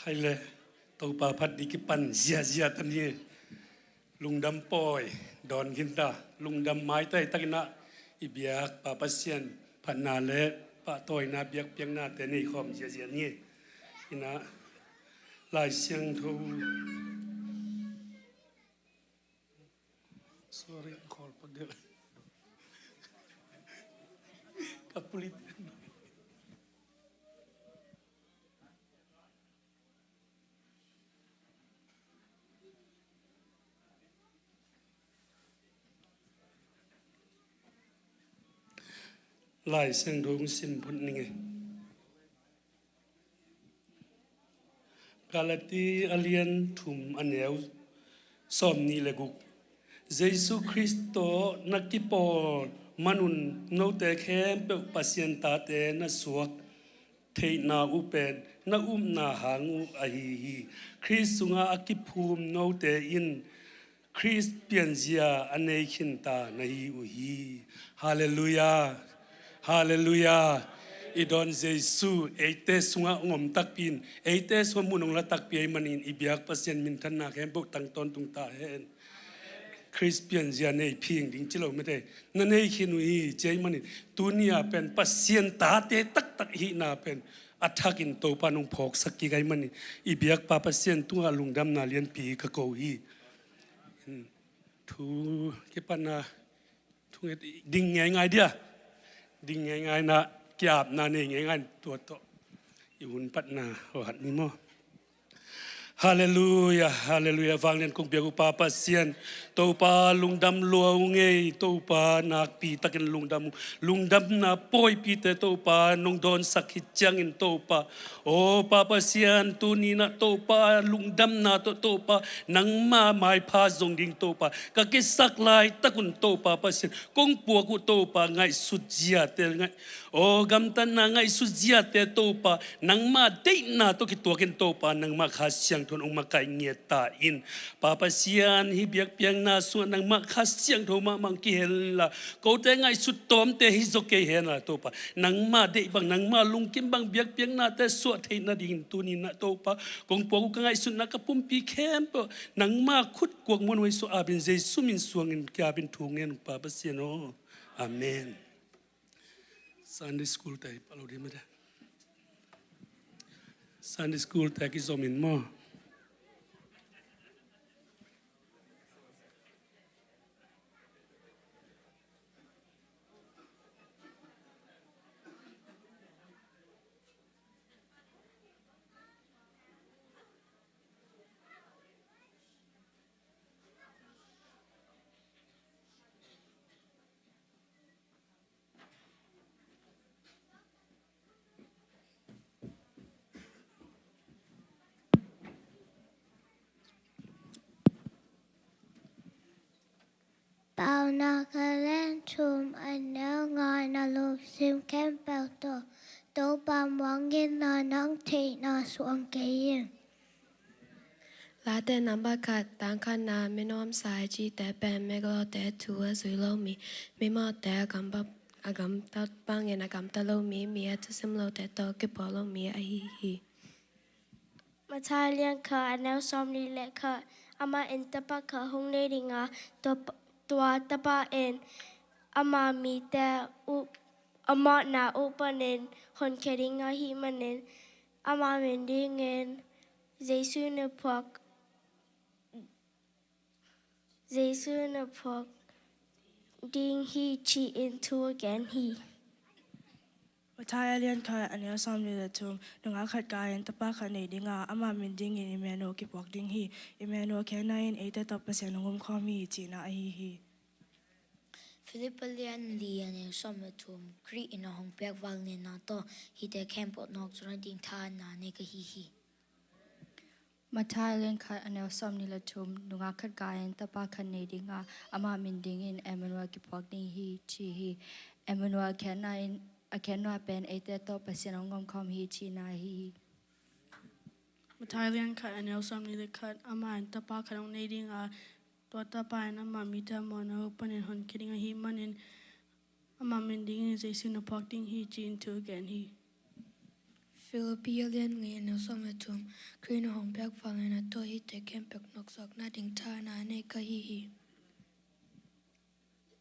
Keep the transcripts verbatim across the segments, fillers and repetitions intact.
Khai le, Topa phat ding kipan ziazia ta ni. Lungdam pawi dawn khin ta, lungdam maitai takin ah i biak Pa Pasian phatna le pahtawina biakpiaknate nei khawm ziazia ni. Ina Lai Siangtho. Sorry, call pa deuh. Ka pulit. Lai Siangtho hong sim phot ning e. Galati a lian thum a neu sawmnih le guk. Jesu Khrist tawh na kipawl manun note khempeuh Pasian tate na suak theihna uh pen na upna hang uh ahi hi. Khrist sungah a kiphum note in Khrist pianzia a nei khin ta na hi uh hi. Halleluiah. Halleluiah. I dawn Jesu eite sungah hong om takpi in, eite sungah mun hong la takpi ahih manin i biak Pasian minthanna khempeuh tang tawntung ta hen. Khrist pianzia nei phing ding ci lo mete, na nei khin uh hi ci ahih manin, tuni-a pen Pasian tate taktak hihna pen a thakin Topa nong phawksak kik ahih manin i biakpa Pasian tungah lungdamna lianpi ka ko hi. Thu kipatna, thu nget ding ngeingai dia. Ding ngeingai na, kiapna nei ngeingai tua tawh i hun patna hat ni maw? Halleluiah, halleluiah. Vanglian kong biak uh Pa Pasian, Topa lungdam lua uh ngei, Topa nakpi takin lungdam uh. Lungdamna pawipite Topa nong dawnsak hi ciangin Topa, aw Pa Pasian, tuni-in ah Topa lungdamna tawh Topa nangma maipha zong ding Topa ka kisak laitak un Topa Pasian, kong puak uh Topa ngaihsut ziate ngai-, aw gamtatna ngaihsut ziate Topa nangma deihna tawh kituakin Topa nangma Kha Siangtho in hong makaih ngiat ta in. Pa Pasian, hih biakpiakna sungah nangma Kha Siangtho mahmah hong kihel inla, kote ngaihsut tawmte hi zaw kei hen la Topa, nangma deih bang, nangma lungkim bang biakpiaknate suah theih nadingin tuni-in ah Topa, kong puak uh ka ngaihsutna ka pumpi khempeuh nangma khut kuak muanhuai suah apin Jesu min suangin kiapin thu ngen Pa Pasian aw. Amen. Sunday school te i palo dih mate. Sunday school te kizom in maw? Paunak a lian thum a neu nga na lungsim khempeuh tawh Topa muang inla nang theihna suang kei in. Late namba khat, tang khatna, minawmsa i cihte pen migilote thu a zui lo mi, mimawhte a gamtat, a gamtat bangin a gamta lo mi, mi a thusim lote tawh kipawl lo mi ahi hi. Matthai lian khat a neu sawmli le khat, amah in tapa khat hong nei ding a, tua, tua tapa in ama mite uh, a mawhna uh panin honkhia ding ahih manin, ama min dingin Jesu na phuak, Jesu na phuak ding hi ci-in thu a gen hi. Matthai a lian khat a neu sawmli le thum, nungak khat gai-in tapa khat nei ding a, ama min dingin Immanuel kiphuak ding hi. Immanuel khenna in eite tawh Pasian hong omkhawm hi cihna ahi hi. Philip a lian li a neu sawm le thum, Khrih in a hong piak vanglianna tawh hihte khempeuh nawk zawh nading thahatna nei ka hi hi. Matthai a lian khat a neu sawmnih le thum, nungak khat gai-in tapa khat nei ding a, ama min dingin Emmanuel kiphuak ding hi ci hi. Emmanuel a khenna in, a khenna pen eite tawh Pasian hong omkhawm hi cihna ahi hi. Matthai a lian khat a neu sawmnih le khat, amah in tapa khat hong nei ding a, tua tapa in ama mite a mawhna uh panin honkhia ding ahih manin, ama min dingin Jesu na phuak ding hi ci-in thu a gen hi. Filipi a lian nga, a neu sawm le thum. Khrih in a hong piak val in a tua hihte khempeuh nopsakna ding tha na nei ka hi hi.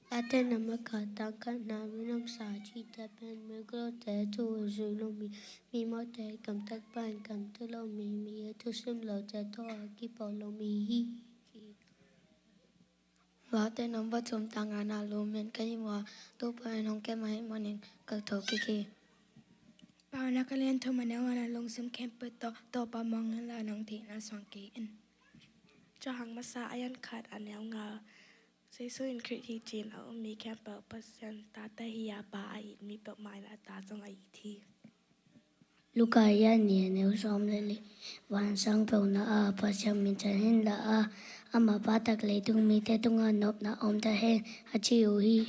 Late namba khat, tang khatna, minamsa cihte pen miglote thu zui lo mi, mimawhte gamtat pan gamta lo mi, mi a thusim lote tawh a kipawl lo mi hi. Late namba thum, tang ngana, lum in ka hi maw, Topa in hong kem ahih manin ka tho kik hi. Paunak a lian thum, a neu ngana, lungsim khempeuh tawh Topa muang inla nong theihna suang kei in. Johan masa a lian khat, a neu nga. Jesu in Khrih hi ci-in a um mi khempeuh Pasian tate hi a, Pa a it mi peuhmah in a ta zong a it hi. Luka a lian nih, a neu sawm le li. Vansang peuhna ah Pasian minthan inla a, amah Pa tak leitung mite tungah nopna om ta hen, a ci uh hi.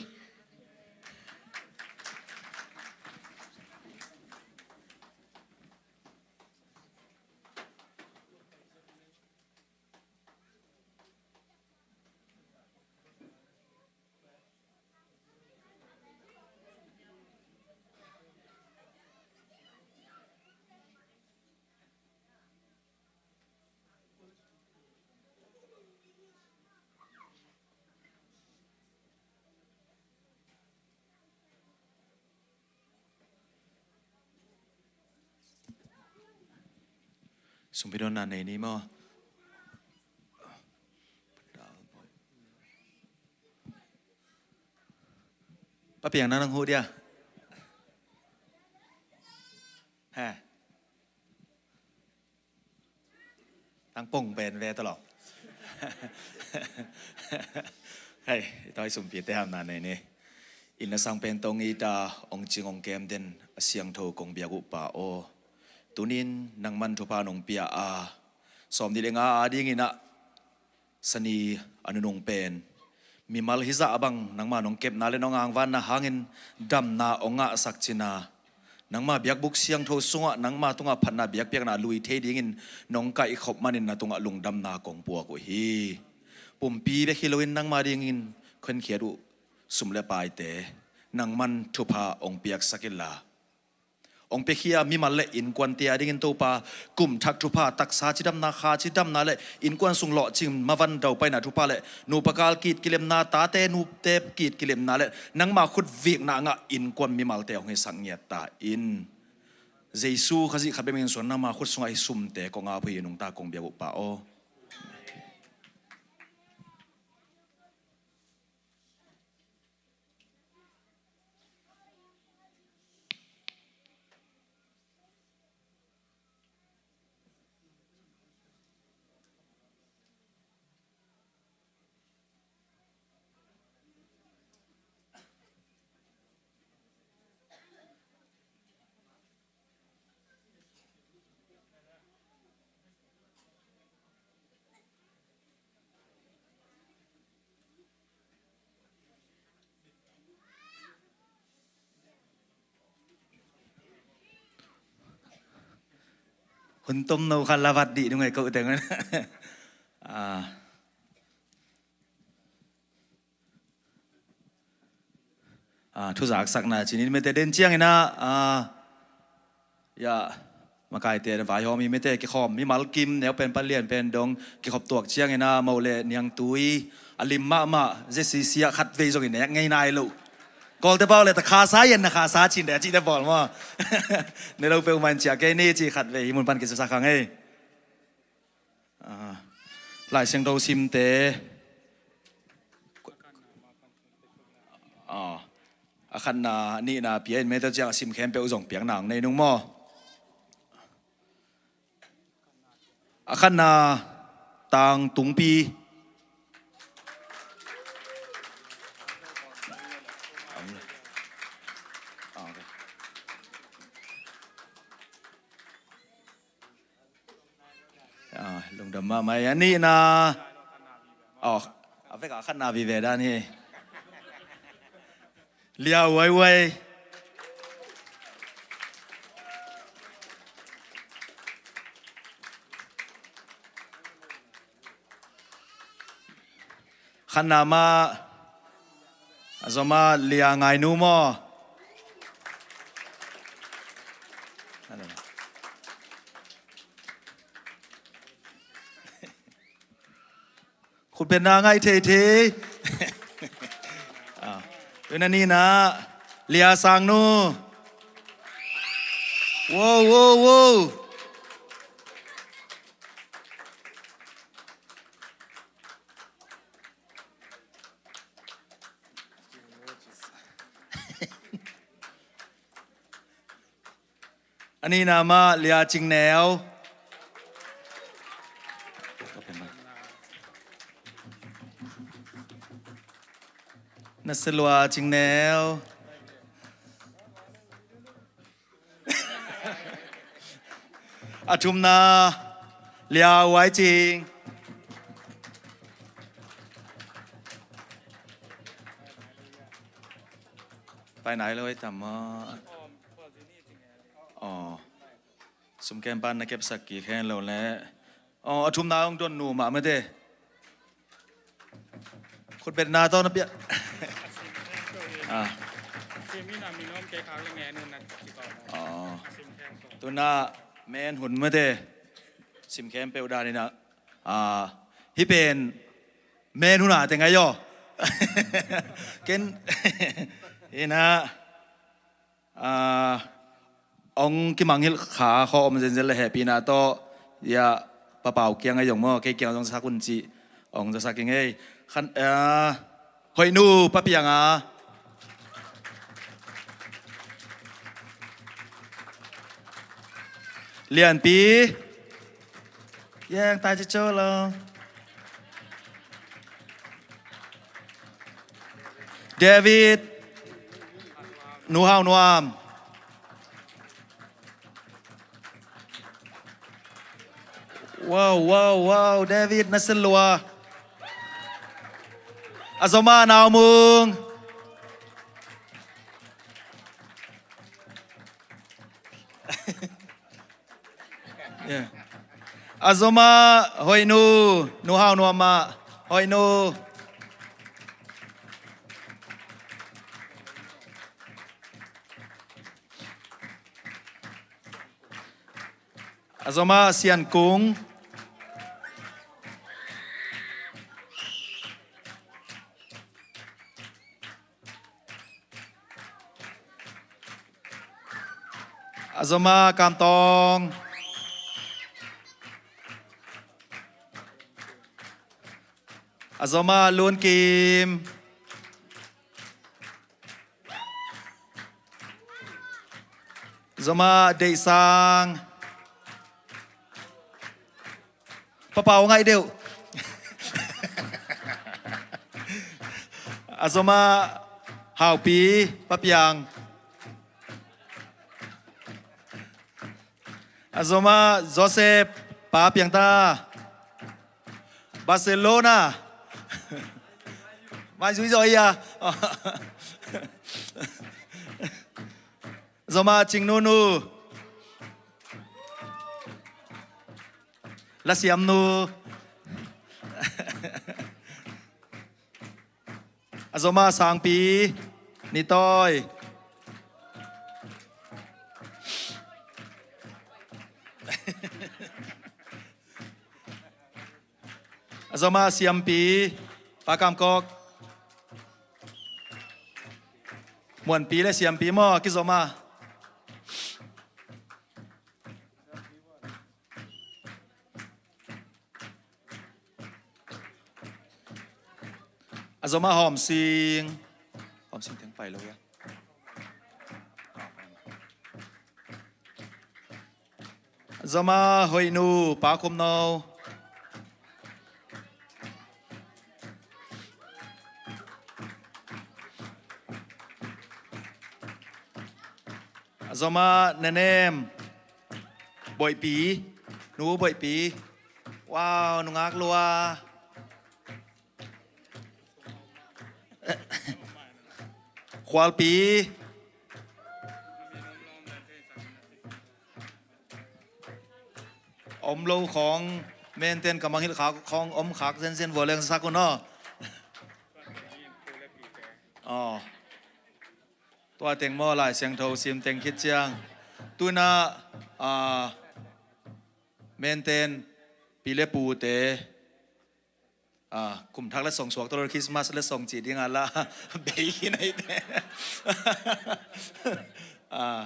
Sumpi dawnna nei ni maw? Pa Piang, nang nang huh dia. He. Tang pong pen ve ta lo. Hei, i tawi sumpite hamna nei ni. Inn a sang pen tong i ta, ong cing ong kem den a siangtho kong biak uh Pa aw. Tunin nangman thupha nong pia a, sawm nih le nga a dingin ah sani a nunung pen mimal hizah a bang nangma nong kepna le nong angvanna hangin damna ong ngahsak cina, nangma biakbuk siangtho sungah nangma tungah phatna biakpiakna lui thei dingin nong kaihkhop manin na tungah lungdamna kong puak uh hi. Pumpi bek hi loin nangma dingin khenkhiat uh sum le paite nangman thupha ong piaksak inla, ong piakhia mimal le innkuante a dingin Topa, kum thak thupha, taksa cidamna, kha cidamna le innkuan sung lawhcing mavan daupaina thupha le nupa kal kit kilemna, tate nute kit kilemna le nangma khut vikna ngah innkuan mimalte hong hisak ngiat ta in. Jesu Khazih khat bek min suan nangma khut sungah hi sumte kong a phui nungta kong biak uh Pa aw. Hun tom no kha lavat dih nung ai ko teng. Ah. Ah, thuzaksakna cinin mete den ciangin ah, ah, ya, makaite vaihawm i mete kikhawm, mimal kim neu pen palian pen dong kikhop tuak ciangin ah, mo le niangtui a lim mahmah, zesisia khat vei zongin nek ngei nai lo. Kawlte pau le ta khasa yan na khasa cin de cite bawl maw. Ne lo peuhmah in ciah kei ni ci khat vei hi mun pan kisasa khang ei. Ah, Lai Siangtho simte. Ah, a khatna, nihna pia in mete ciang a sim khempeuh zong piak nang nei nung maw. A khatna tang tungpi. Ah, okay. Ah, lungdam mahmah. A nihna. Oh, a vek a khatna vive dan hi. Lia uaiuai. Khatna mah a zom a Lia Ngainu maw? Khutbetna ngaih theithei. Ah, tuna nihna, Lia Sangnu. Wow, wow, wow. A nihna mah, Lia Cing Neu. Na se lua, Cing Neu. A thumna, Lia Uai Cing. Pai nai lo ei tam maw. Aw. Sumkem pan na kepsak kik hen lo leh. Aw, a thumna hong don nu mah mate. Khutbetna tawh na pia. Ah. Aw. Tuna men hun mate. Sim khempeuh dan ina. Ah. Hih pen men hun a teng ahi aw. Ken. Ina. Ah, hong kimangngilh kha khawng om zenzen leh hehpihna tawh, ya, Pa Pau kiang a zong maw, kei kiang zong sak un cih hong zasak ing ei. Khan, ah, Hoihnu Pa Piang a. Lianpi. Yang tai ci co lo. David. Nu Hau Nuam. Wow, wow, wow, David na se lua. A zom a Nau Mung. Yeah. A zom a Hoihnu, Nu Hau Nuam a, Hoihnu. A zom a Sian Kung. A zom a Kam Tawng. A zom a Lun Kim. Zom a Deih Sang. Pa Pau ngaih deuh. A zom a Haupi, Pa Piang. A zom a Joseph, Pa Piang ta. Barcelona. Mai zui zaw ia. Zom a Cing Nunu. La Siam Nu. A zom a Sangpi, Ni Tawi. A zom a Siampi, Pa Kam Kok. Muanpi le Siampi maw, a kizom a. A zom a Hawm Sing. Hawm Sing teng pai lo ia. A zom a Hoihnu, Pa Khum No. A zom a Nenem, Boihpi, Nu Boihpi. Wow, nungak lua. Khualpi. Om lo khawng, menten ka mangngilh khak khawng om khak zenzen vua leng sak un aw. Aw. Tua teng maw, Lai Siangtho sim teng khit ciang. Tuna, ah, menten pi le pute Ah, kum thak letsong suak tawh lo, Christmas letsong cih ding a la bei khin ahih teh. Ah,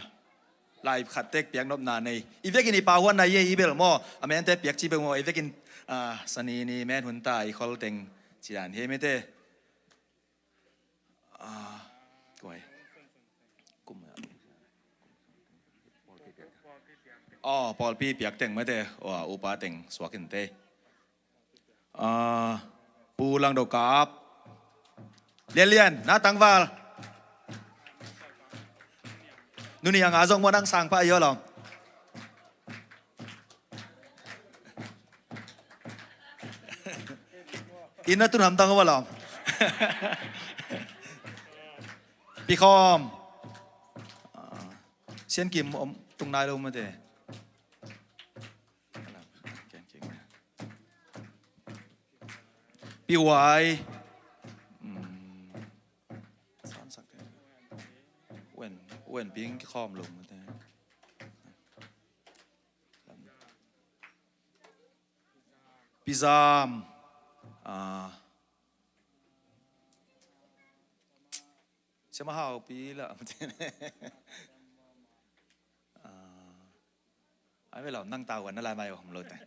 lai khat tek piak nopna nei. I vekin i pau huan na i, i bel maw, a mente piak ci bel maw, i vekin, ah, sani ni men hun ta i khol teng ci dan hi mite. Ah, kuai. Kum ya. Oh, pawlpi piak teng mite. Wah, upa teng suak in te. Ah, Pu Langdo Kap. Lianlian, na tangval. Nuni anga zong maw, nang sang pah i aw lawm. Inn a tun hamtang a va lawm. Pikhawm. Ah, Sian Kim om tung nai lo mate. Pi Huai. Hmm. San sak te. Wen, Wen Ping kikhawm lo mate. Pi Zam. Ah. Siama Hau Pi la. Ah. Ai ve lo, nang tau kan na lai mai om lo te.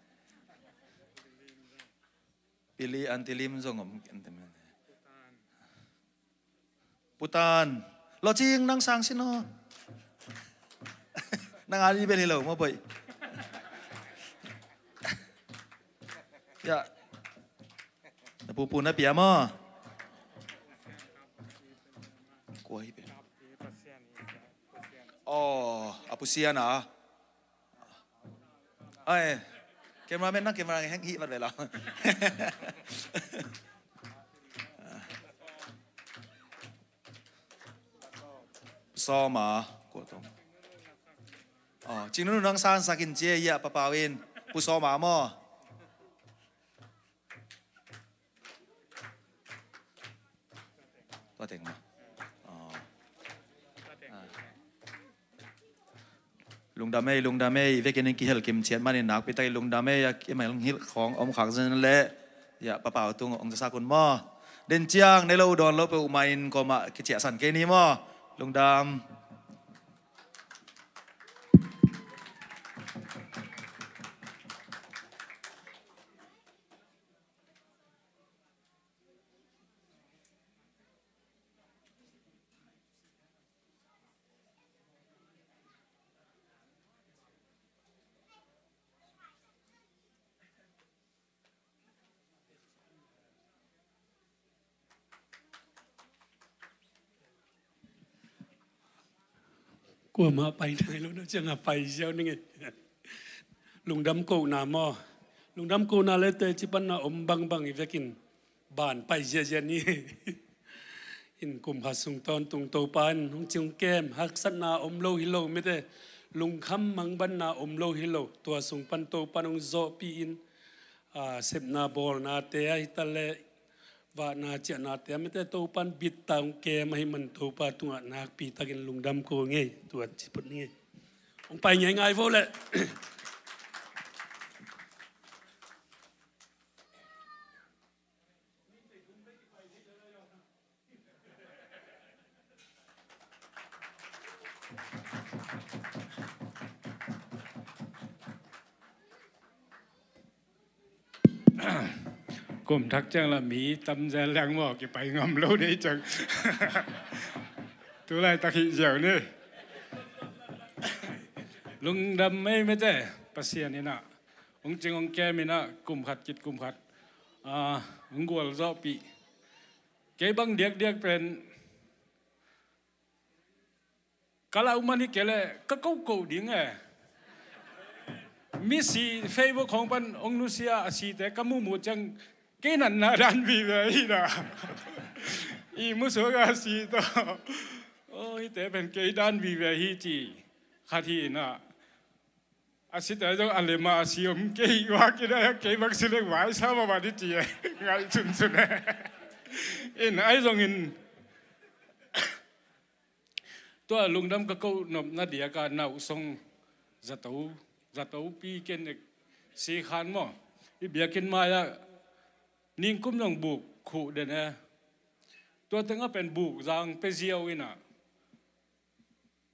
Pi Li An Ti Lim zong om. Putan. Lo cing nang sang sin o. Nang a li bel hi lo maw boih. Ya. Na pupu na pia maw. Kua hi bel. Oh, a pusian a. Ai, cameraman nang camera heng hih vat ve lo. Sawma, kua tong. Oh, Cing Nunu nang san sakin cia ia papau in. Pu Sawma maw. Tua teng maw. Oh. Ah. Lungdam ei, lungdam ei, vekin in kihel kim ciat manin nakpi takin lungdam ei, a kimel hilh khawng om khak zen le, ya, papau tung ong zasak un maw. Den ciang, ne lo dawn lo peuhmah in kawmah kiciahsan kei ni maw. Lungdam. Kuamah pai nai lo na ciangah pai ziau ning e. Lungdam kohna maw. Lungdam kohna le teci panna om bangbang i vekin ban pai ziazia ni. In kum khat sung tawntung Topa in hong cing kem, haksatna om lo hi lo mite, lungkham mangbanna om lo hi lo, tua sung pan Topa in hong zawhpih in, a, sepna bawlnate a hita le vahna ciahnate a mite Topa in bitta hong kem ahi man Topa tungah nakpi takin lungdam ko ngei, tua ci phot ni ngei. Hong pai ngei ngai vo le. Kum thak ciang la mi tam zel leng maw, kipai ngam lo dei ciang. Tulai tak hih ziau ni. Lungdam mei mete, Pasian in ah hong cing hong kem in ah, kum khat kit kum khat, ah, hong gualzawhpih. Kei bang diakdiak pen ka lau man hi kei leh ka kokoh ding e. Misi Facebook khawng pan hong nusia a site ka muhmuh ciang kei natna dan vive hi na. I musuak a si tawh, oh, hite pen kei dan vive hi ci khat hi na. A site zong a lema a si om kei, ua kina kei bang si leng vai sa ma ma di ci e. Ngai sunsun e. In ai zongin tua lungdam ka koh nopna diaka nauh song zato, zato pi ken ek si khan maw. I biakinn mai-ah Ningkum zong buk khuh den e. Tua tengah pen buk zang pia ziau inah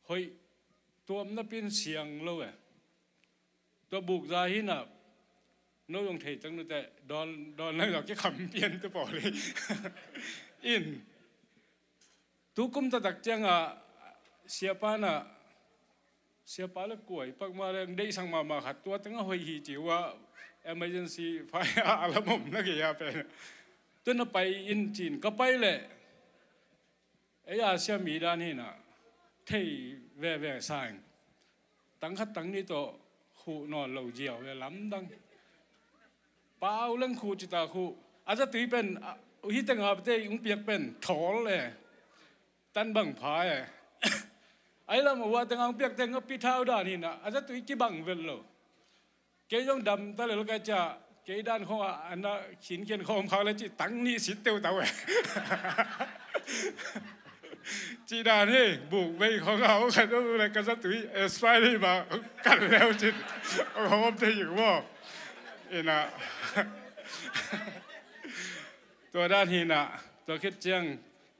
hoih tuam napi in siang lo e. Tua buk za hinah no zong thei tang nuteh dawn dawn lang zong kikham pian te pawl hi. In tukum taktak ciangah siapa nah siapa le kuai pakma le deihsak mahmah khat tua tengah hoih hi ci uh ah emergency fire alarm om na gei a pen tuna pai in cin ka pai leh ei a sia mi dan hinah thei veve sang tang khat tang nih tawh khuh nawn lo ziau ve lamdang. Pau leng khuh cita khuh a zatui pen hih tengah te ung piak pen thawl e. Tan bang pha e. Ai lam a uah tengah ung piak tengah pithau dan hinah a zatui kibang vel lo. Kei zong dam ta lel kai cia kei dan khong ah a na khinkhian khawm khak le cih tang nih sit teutau e. Cih dan hi buk bei khong ah hong khat le ka zatui expiry ma kan leu cin hong om thei hi maw. Inah tua dan hinah tua khit ciang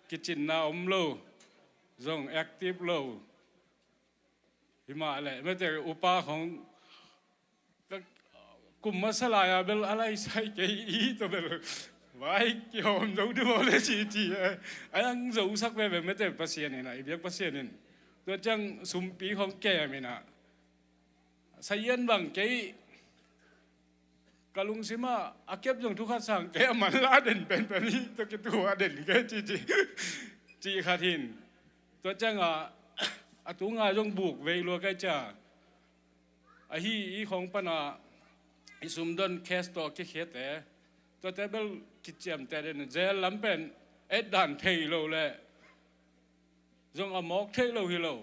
kicinna om lo zong active lo. Himah leh mete upa khong kum masa lai-a bel a lai sai kei i tawh bel vai kihawm zo ding maw le ci ci a ang zosak veve mete Pasian inah i biak Pasian in tua ciang sumpi khong kem inah sayan bang kei ka lungsimah a kep zong thu khat sang kei a manla den penpen hi tawh kitu a den kei ci ci ci khat hin tua ciangah a tunga zong buk vei lua kai cia ahi i khawng pana i sumdon cash tawh kikhiate tuate bel kiciamte den zel lam pen et dan thei lo le zong a mawk theih lo hi lo.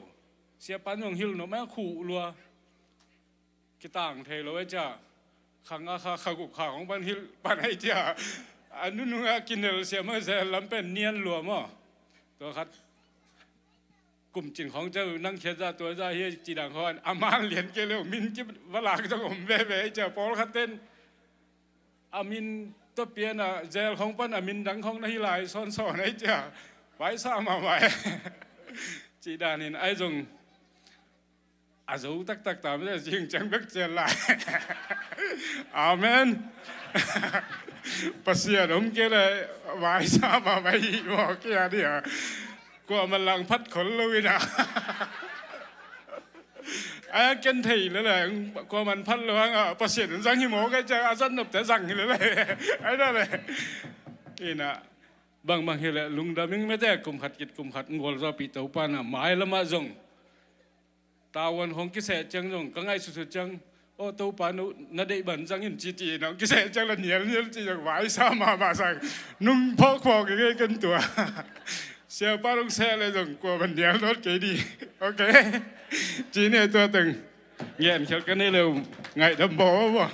Siapan zong hilh nuam a khuh lua kitang thei lo e cia khang a kha kha guk kha hong pan hilh pan ai cia a nunung a kinel siam a zel lam pen nian lua maw. Tua khat kum cin khawng ceu nang khiat zah tua zah hi cidang khawng a man lian kei leu min ki va lak zong om veve i cia pawlkhat ten a min tua pian a zel khawng pan a min dang khawng na hi lai sawnsawn a i cia vaisa mahmah e. Cidanin ai zong a zo taktak ta mete zing ciang bek cian lai. Amen. Pasian om kei le vaisa mahmah hi maw kei a dia. Kua man lang phat khol lo ina. Ai a ken thei lele kua man phat lo hanga Pasian zang hi maw kei ciang a zat nopte zang hi lele. Ai dale ina bangbang hi le lungdam ing mete kum khat kit kum khat ngol zawpih Topa na mai lamah zong tavuan hong kiseh ciang zong ka ngaihsutsut ciang aw Topa no na deih ban zang in citi na hong kiseh ciang la nialnial ci zong vaisa mahmah sang nung phawkphawk i ngei ken tua. Siapa dong seh le zong kua man nial dawt kei di. Ok. Ci ne tua teng ngen khial ka nei leu ngaihdam baw baw.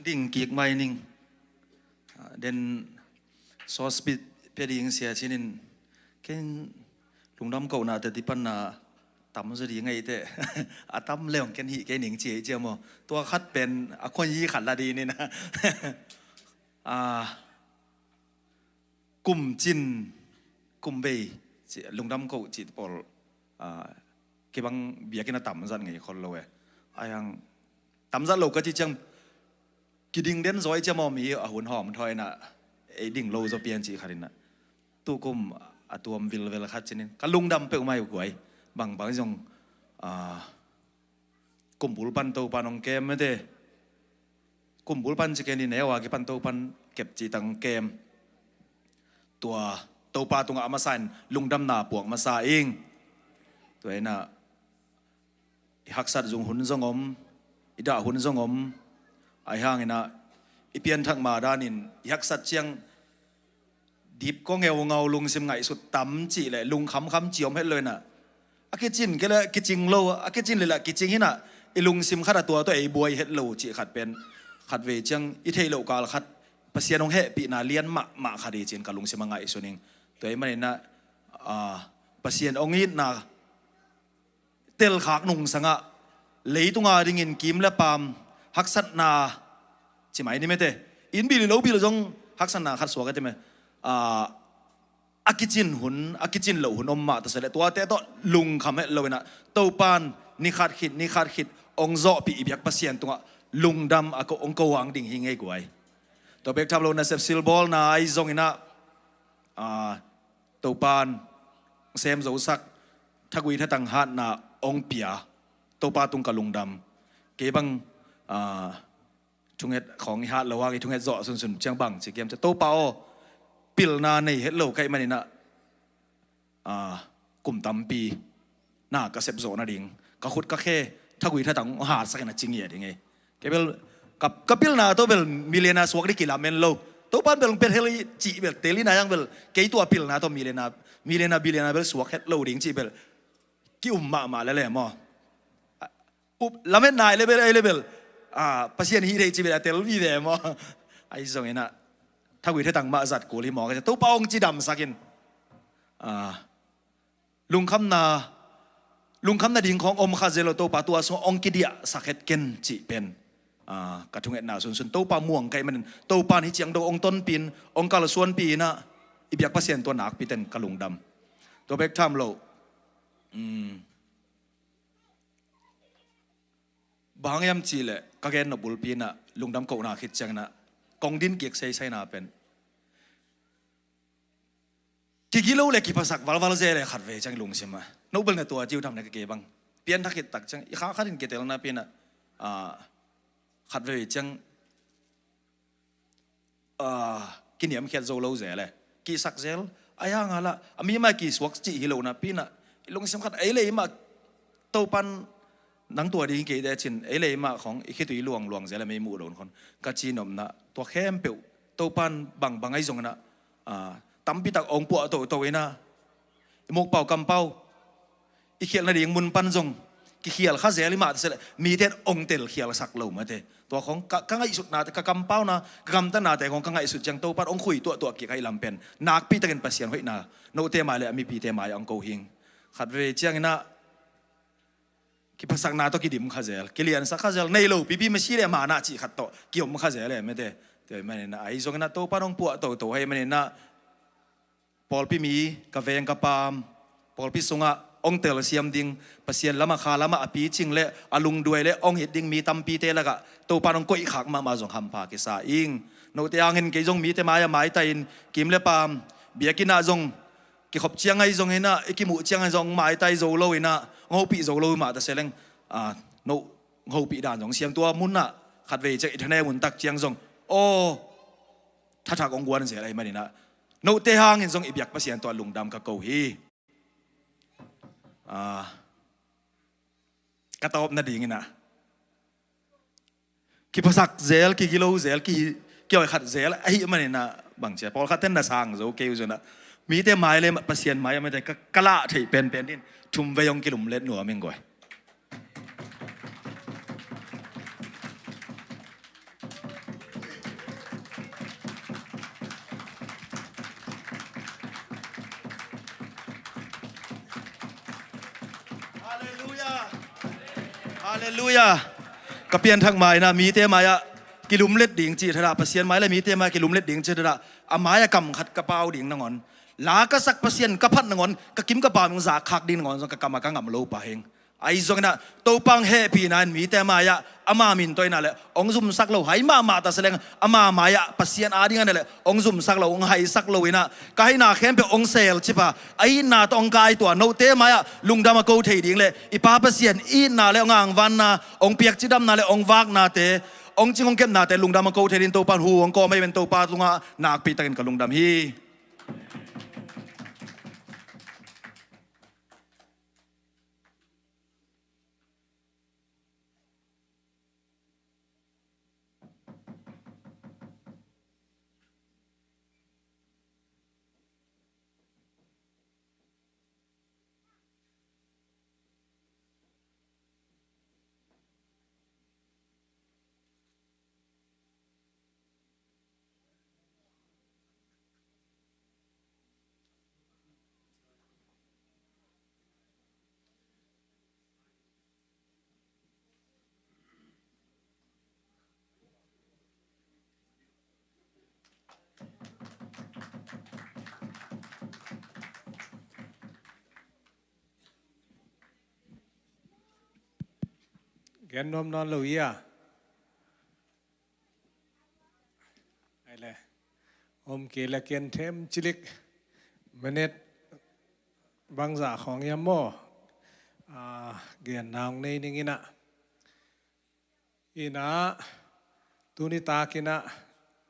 Ding kik mai ning. Ah, den sauce pia ding sia cinin ken lungdam kohna te dipanna tam zaw ding ngai te a tam leong ken hih kei ning ci ei cia maw. Tua khat pen a khuan yi khat la ding nina. Ah, kum cin kum bei lungdam koh cih pawl kibang biakinn a tamzat ngei khol lo e. Ai ang tamzat lo ka ci ciang kiding den zaw i cia maw mi a hun hawm thaw ina ei ding lo zaw pian cih khat ina tukum a tuam vilvel khat cinin ka lungdam peuh mai uh kuai bangbang zong kumbul pan to pan hong kem mete. Kumbul pan ci ken i neu a kipan to pan kep ci tang kem. Tua Topa tungah a masa in lungdamna puak masa ing. Tua inah i haksat zong hun zong om, i dah hun zong om. Ahi hanginah i pianthak ma danin i haksat ciang dip kong eungau lungsim ngaihsut tam cih le lungkhamkham ci om het lo inah, a kicin kei le kicing lo, a kicin le la kicing hinah i lungsim khat a tua tawh ei buai het lo cih khat pen khatvei ciang i theih loh kal khat Pasian hong hehpihna lian mahmah khat hi cin ka lungsim a ngaihsun ing. Tua ahih maninah, ah, Pasian hong itna telkhak nungsangah leitunga dingin kim le paam haksatna ci mai ni mete, inn bil i lo bil zong haksatna khat suak a ti me. Ah, a kicin hun, a kicin loh hun om mah ta seh le tuate tawh lungkham het lo inah Topan ni khat khit ni khat khit hong zawhpih i biak Pasian tungah lungdam a ko hong ko ang ding hi ngei guai. Tua bek tham lo nasep silbawlna ahi zong inah, ah, Topan sem zosak thagui thatang hatna hong pia Topa tung ka lungdam. Kei bang, ah, thunget khawng i hat lo hang i thunget zawh sunsun ciang bang ci kiam cia Topa aw, pilna nei het lo kaih maninah, ah, kum tampi na ka sep zawh nading ka khut ka khe thagui thatang hong hatsakin a ci ngiat ding ei. Kei bel ka, ka pilna tawh bel milena suak ding kilamen lo. Topan bel hong pia thei cih bel teli na yang bel kei tua pilna tawh milena, milena bilena bel suak het lo ding cih bel ki-um mahmah lele maw? Up, lametna ei le bel, ei le bel, ah, Pasian hih thei cih bel a tel vive maw? Ahi zong inah thagui thatang mah zat kul hi maw ka cia Topa hong cidamsakin, ah, lungkhamna, lungkhamna ding khawng om kha zel lo Topa tua sungah hong kidiahsak het ken cih pen, ah, ka thungetna sunsun Topa muang kaih manin Topan hih ciang do hong tonpin hong kalsuanpi inah i biak Pasian tua nakpi ten ka lungdam. Tua bek tham lo, um, bang hang hiam cih leh ka gen nop bulpi inah lungdam kohna khit ciang inah kong din kik seisaina pen kigilo le kiphasak valval ze le khatvei ciang lungsim ah no bel na tua ciu tham na ka kei bang pianthak khit tak ciang i kha khat in kitelna pi inah, ah, khatvei ciang, ah, kiniamkhiat zo lo zel e, kihsak zel. Ahi hang a lah a mi mah kisuak cih hi lo napi inah i lungsim khat ei le ei mah Topan nang tua ding kei te cin ei le ei mah khawng i khitui luangluang zel e mei muh lo khawng ka ci nopna tua khempeuh Topan bangbang ahi zong inah, ah, tampitak hong puah toto inah i mukpau kampau i khialh nading mun pan zong kikhial kha zel i mah ta seh le mite in hong telkhialsak lo mate. Tua khawng ka, ka ngaihsutnate, ka kampauna, ka gamtatnate khawng ka ngaihsut ciang Topan hong khui tuahtuah kik ahi lam pen nakpi takin Pasian hoihna note mai le a mipite mai ah hong ko hing. Khatvei ciang inah kiphasakna tawh kidim kha zel, kiliansak kha zel, nei lo pipi masi le mana cih khat tawh kiom kha zel e mate. Tua ahih maninah ahi zong inah Topan hong puah toto ahi maninah pawlpi mi, ka veng ka paam, pawlpi sungah hong telsiam ding, Pasian lamah kha lamah a picing le a lungduai le hong hit ding mi tampite lakah Topan hong koihkhak mahmah zong hampha kisa ing. Note hangin kei zong mite mai-ah maitai-in kim le paam, biakinn ah zong kikhop ciang ahi zong inah i kimuh ciang ahi zong hong maitai zo lo inah hong hopih zo lo mah ta seh leng, ah, no hong hopih dan zong siam tua munah khatvei ciang i thanem un tak ciang zong aw thathak hong guan zel ahi maninah note hangin zong i biak Pasian tua lungdam ka ko hi. Ah, ka tawp nading inah kiphasak zel, kigilo zel, ki, kihoih khat zel ahi maninah bangcia pawlkhat ten na sang zo kei uh zunah mite mai le Pasian mai a mite ka, ka lah theih penpen din thumvei hong kilumlet nuam ing guai. Halleluiah. Halleluiah. Ka pianthak mai-ah mite mai-ah kilumlet ding cih thadah, Pasian mai le mite mai-ah kilumlet ding cih thadah, a mai-ah kam khat ka pau ding nangawn, la ka sak Pasian ka phat nangawn, ka kim ka pam hong zak khak ding nangawn zong ka kam ah ka ngam lo pah hing. Ahi zong inah Topa hong hehpihna in mite mai-ah ama min tawh inah le hong zumsak lo hai mahmah ta seh leng ama mai-ah Pasian ading inah le hong zumsak lo, hong haisak lo inah ka haina khempeuh hong selcip a, a itna tawh hong kaituah note mai-ah lungdam a ko thei ding le i Pa Pasian itna le hong angvanna, hong piak cidamna le hong vaknate, hong cing hong kepnate lungdam a ko thei ding Topa in hu hong kawm ahi pen Topa tungah nakpi takin ka lungdam hi. Gen nuam nawn lo hi a. Ai le. Om kei le ken them cilik. Minute bangzah khawng hiam maw? Ah, gen nang nei ning in ah. In ah, tuni tak in ah,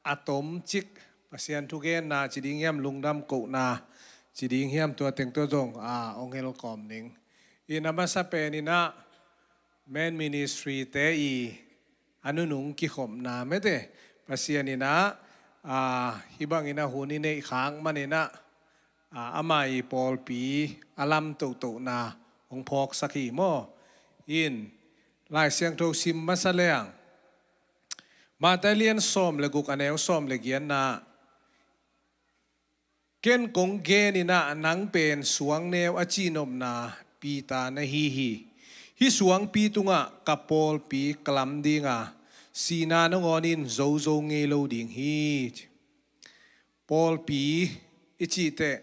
a tom cik, Pasian thugenna ci ding hiam, lungdam kohna ci ding hiam, tua teng tawh zong, ah, ong helkawm ning. In ah, a masa pen in ah, men ministry te i a nunung kikhopna mete, Pasian in ah, ah, hih bang in ah hun i neih khak man in ah, ah, ama i pawlpi a lam tohtohna hong phawksak hi maw? In, Lai Siangtho sim masa leng, Matthai lian sawm le guk, a neu sawm le giatna, ken kong gen in ah, nang pen suangneu a cihnopna Peter na hi hi. Hih suangpi tungah ka pawlpi ka lam ding a, sihna nangawn in zozo ngei lo ding hi. Pawlpi i cih teh,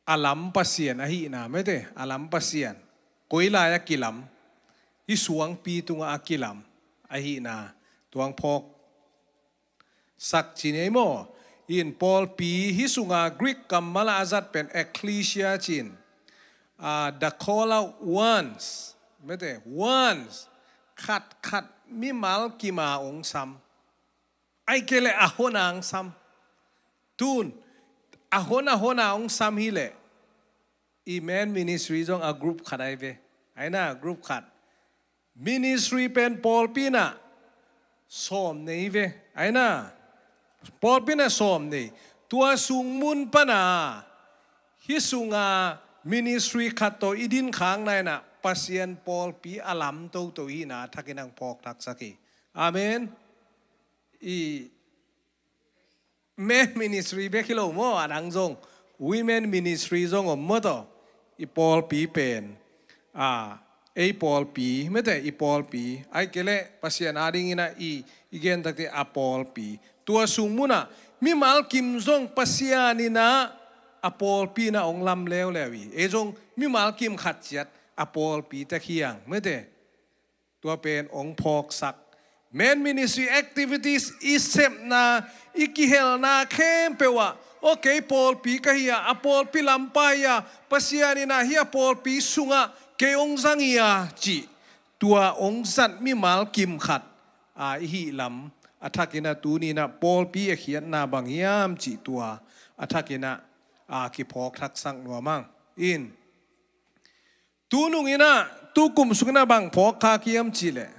a lam Pasian ahihna mete, a lam Pasian. Koi lai a kilam? Hih suangpi tungah a kilam ahihna tua hong phawksak ci ni ei maw? In, pawlpi hih sunga Greek kammal a zat pen ekklesia ci-in, ah, the call out ones mete, ones, khat khat mimal kim a ong sam. Ai kei le a hon a ong sam. Tun, a hon a hon a ong sam hi leh, i men ministry zong a group khat ai ve. Ai na, group khat. Ministry pen pawlpi in ah sawm nei ve. Ai na, pawlpi in ah sawm nei. Tua sung mun pan a, hih sunga ministry khat tawh i din khakna in ah, Pasian pawlpi a lam toto hihna a thak in ah hong phawkthaksak hi. Amen. I men ministry bek hi lo maw, a dang zong, women ministry zong om maw taw. I pawlpi pen, ah, ei pawlpi mete, i pawlpi. Ai kei le Pasian a ding in ah i, i gen tak teh a pawlpi. Tua sung mun ah mimal kim zong Pasian in ah a pawlpi in ah ong lam leuleu hi. Ei zong mimal kim khat ciat a pawlpi tak hi hang mete. Tua pen ong phawksak. Men ministry activities, i sepna, i kihelna khempeuh ah, okay, pawlpi ka hi a, a pawlpi lampa hi a, Pasian in ah hih a pawlpi sungah kei ong zang hi a, cih tua ong zat mimal kim khat, a, i hih lam a thak in ah, tuni in ah pawlpi a khiatna bang hiam cih tua a thak in ah, a, kiphawkthaksak nuam hang. In, tu nung in ah, tu kum sung in ah bang phawk khak hiam cih leh,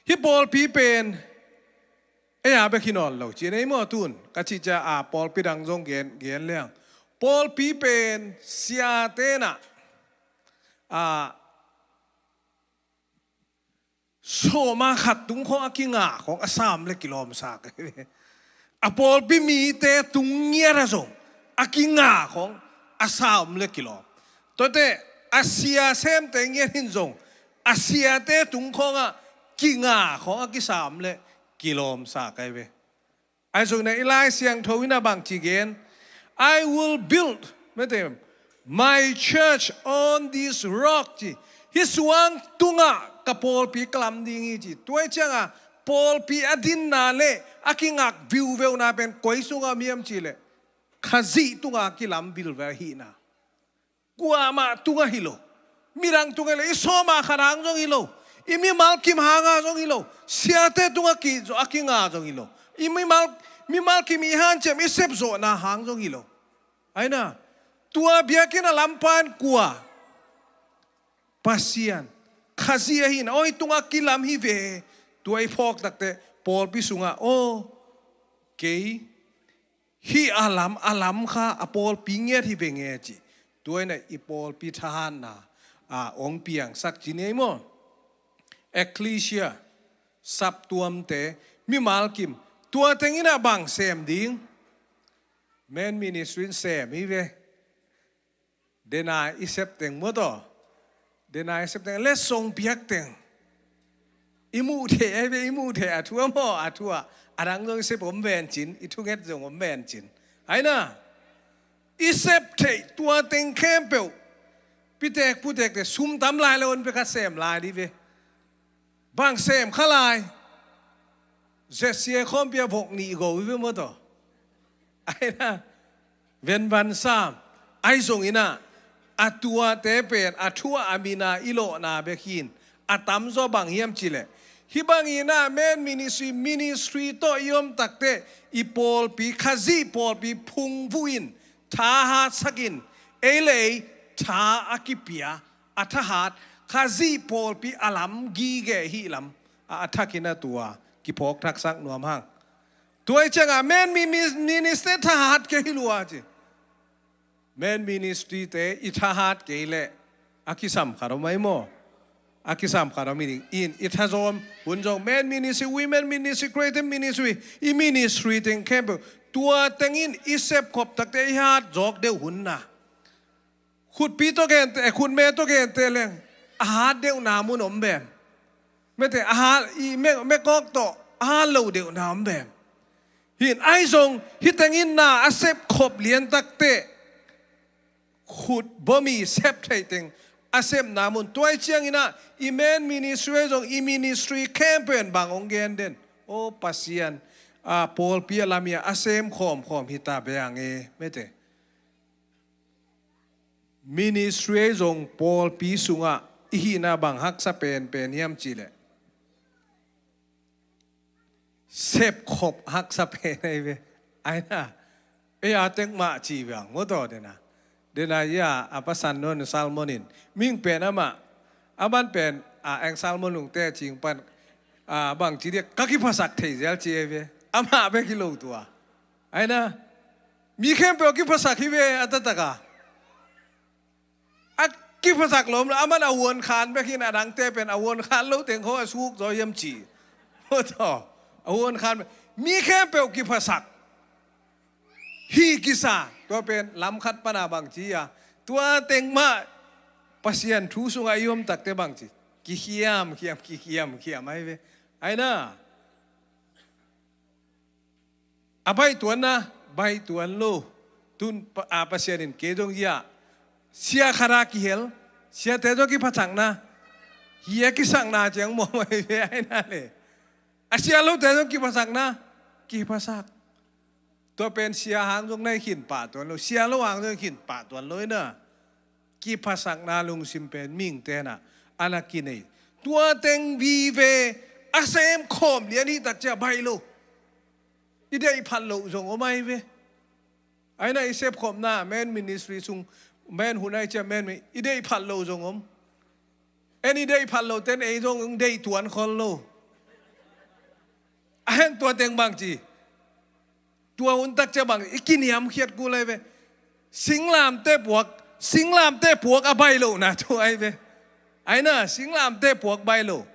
hih pawlpi pen ei a bek hi nawn lo ci ni ei maw? Tun ka cih ciang, a, pawlpi dang zong gen, gen leng, pawlpi pen siate in ah, a, sawm a khat tung khawng a kinga khawng a sam le kilawmsak. A pawlpi mite tung ngiat ah zong a kinga khawng a sam le kilawm. Tuate a sia semte ngiat in zong a siate tung khawng a kinga khawng a kisam le kilawmsak ai ve. Ahi zongin ah i Lai Siangtho in ah bang ci gen? "I will build," mete, "my church on this rock," ci. "Hih suang tungah ka pawlpi ka lam ding hi," ci. Tua ahih ciangin pawlpi a dinna le a kingak viuveuna pen koi sungah om hiam cih leh, Khazih tungah a kilam vilvel ahihna. Kuamah tungah hi lo. Midang tungah hi lo, i sawm a khat hang zong hi lo. I mimal kim hang a zong hi lo. Siate tungah ki, a kinga zong hi lo. I mimal, mimal kim i hanciam, i sepzawhna hang zong hi lo. Ai na, tua biakinn a lampa in kua? Pasian. Khazih ahihna, aw, hih tungah kilam hi ve. Tua i phawk tak teh pawlpi sungah, aw, kei hih a lam, a lam kha a pawlpi ngiat hi ve nge ci. Tua in ah i pawlpi thahatna, a, ong piangsak ci ni ei maw? Ekklesia, saptuamte, mimal kim, tua teng in ah bang sem ding? Men ministry in sem hi ve. Dena i sep teng maw taw. Dena i sep teng, letsong piak teng. I muh theih ai ve, i muh theih a thu ah maw, a thu ah. A dang zong i sep om ven cin, i thunget zong om ven cin. Ai na, i sep theih tua teng khempeuh Pitek putekte sum tam lai lo in pia khat sem lai dih ve. Bang sem kha lai. Zsia khawmpi a vok nih go i ve maw taw. Aina, venvan sam. Ahi zongin ah, a tuate pen a thu a min a i lawhna bek hi in, a tamzaw bang hiam cih leh, hih bangin ah men ministry, ministry tawh i om takteh, i pawlpi, Khazih pawlpi phungvuh in, thahatsak in, ei le ei tha a kipia, a thahat, Khazih pawlpi a lam gige hih lam a, a thakin a tua kiphawk thaksak nuam hang. Tua i ciangah men mi-, mi-, ministry thahat kei hi lua ci. Men ministry te i thahat kei leh a kisam khat om ahi maw? A kisam khat om hi ding. In i thazawm hun zong men ministry, women ministry, creative ministry, i ministry teng khempeuh, tua tengin i sepkhop takteh i hat zawk deuh hun na. Khutpi tawh gente, khutme tawh gente leng a hat deuhna mun om bem. Mete a hat, i me, mekawk tawh a hat lo deuhna om bem. Hi in, ahi zong hih tengin na a sepkhop lian takteh, khut bawmi sep theih teng a sepna mun. Tua i ciangin ah, i men ministry ahi zong, i ministry khempeuh in bang hong gen den? O Pasian, a, pawlpi a lam hi a, a sem khawmkhawm hi ta beh ang e, mete. Ministry ahi zong pawlpi sungah i hihna bang haksa penpen hiam cih leh, sepkhop haksa pen ahi ve. Aina, ei a tek mah ci ve ang maw taw dena. Dena ia a pasan non Salmon in, ming pen amah, aman pen a eng Salmon lungte cing pan, a, bang ci dia, ka kiphasak thei zel ci ahi ve. Amah bek hi lo tua. Aina, mi khempeuh a kiphasak hi ve a taktak a. A kiphasak lawm lo, aman a huan khan bek hi in, a dangte pen a huan khan lo teng kho a suk zaw hiam ci. Maw taw, a huan khan bek. Mi khempeuh kiphasak. Hi kisa, tua pen lam khat pan a bang ci a. Tua teng mah Pasian thu sungah i om takteh bang ci. Kikhiamkhiam, kikhiamkhiam ahi ve. Aina. A baihtuanna, baihtuan lo. Tun pa, a, Pasian in kei zong hia, sia khat a kihel, siate zong kiphasakna, hia kisakna ciang mawh mai ve aina le. A sia lote zong kiphasakna, kiphasak. Tua pen sia hang zong na i khin pahtuan lo, sia lo hang zong i khin pahtuan lo ina. Kiphasakna lungsim pen mihingte na a na kinei. Tua teng vive a sem khawm lian hi tak ciah baih lo. I deih phat loh zong om ahi ve. Aina i sepkhopna, men ministry sung, men hun ahi ciah men mi, i deih phat loh zong om. En i deih phat loh ten ei zong deih tuan khol lo. A hen tua teng bang ci. Tua hun tak ciah bang i kiniamkhiat kul ahi ve. Singlamteh puak, singlamteh puak a baih lohna thu ahi ve. Aina, singlamteh puak baih lo.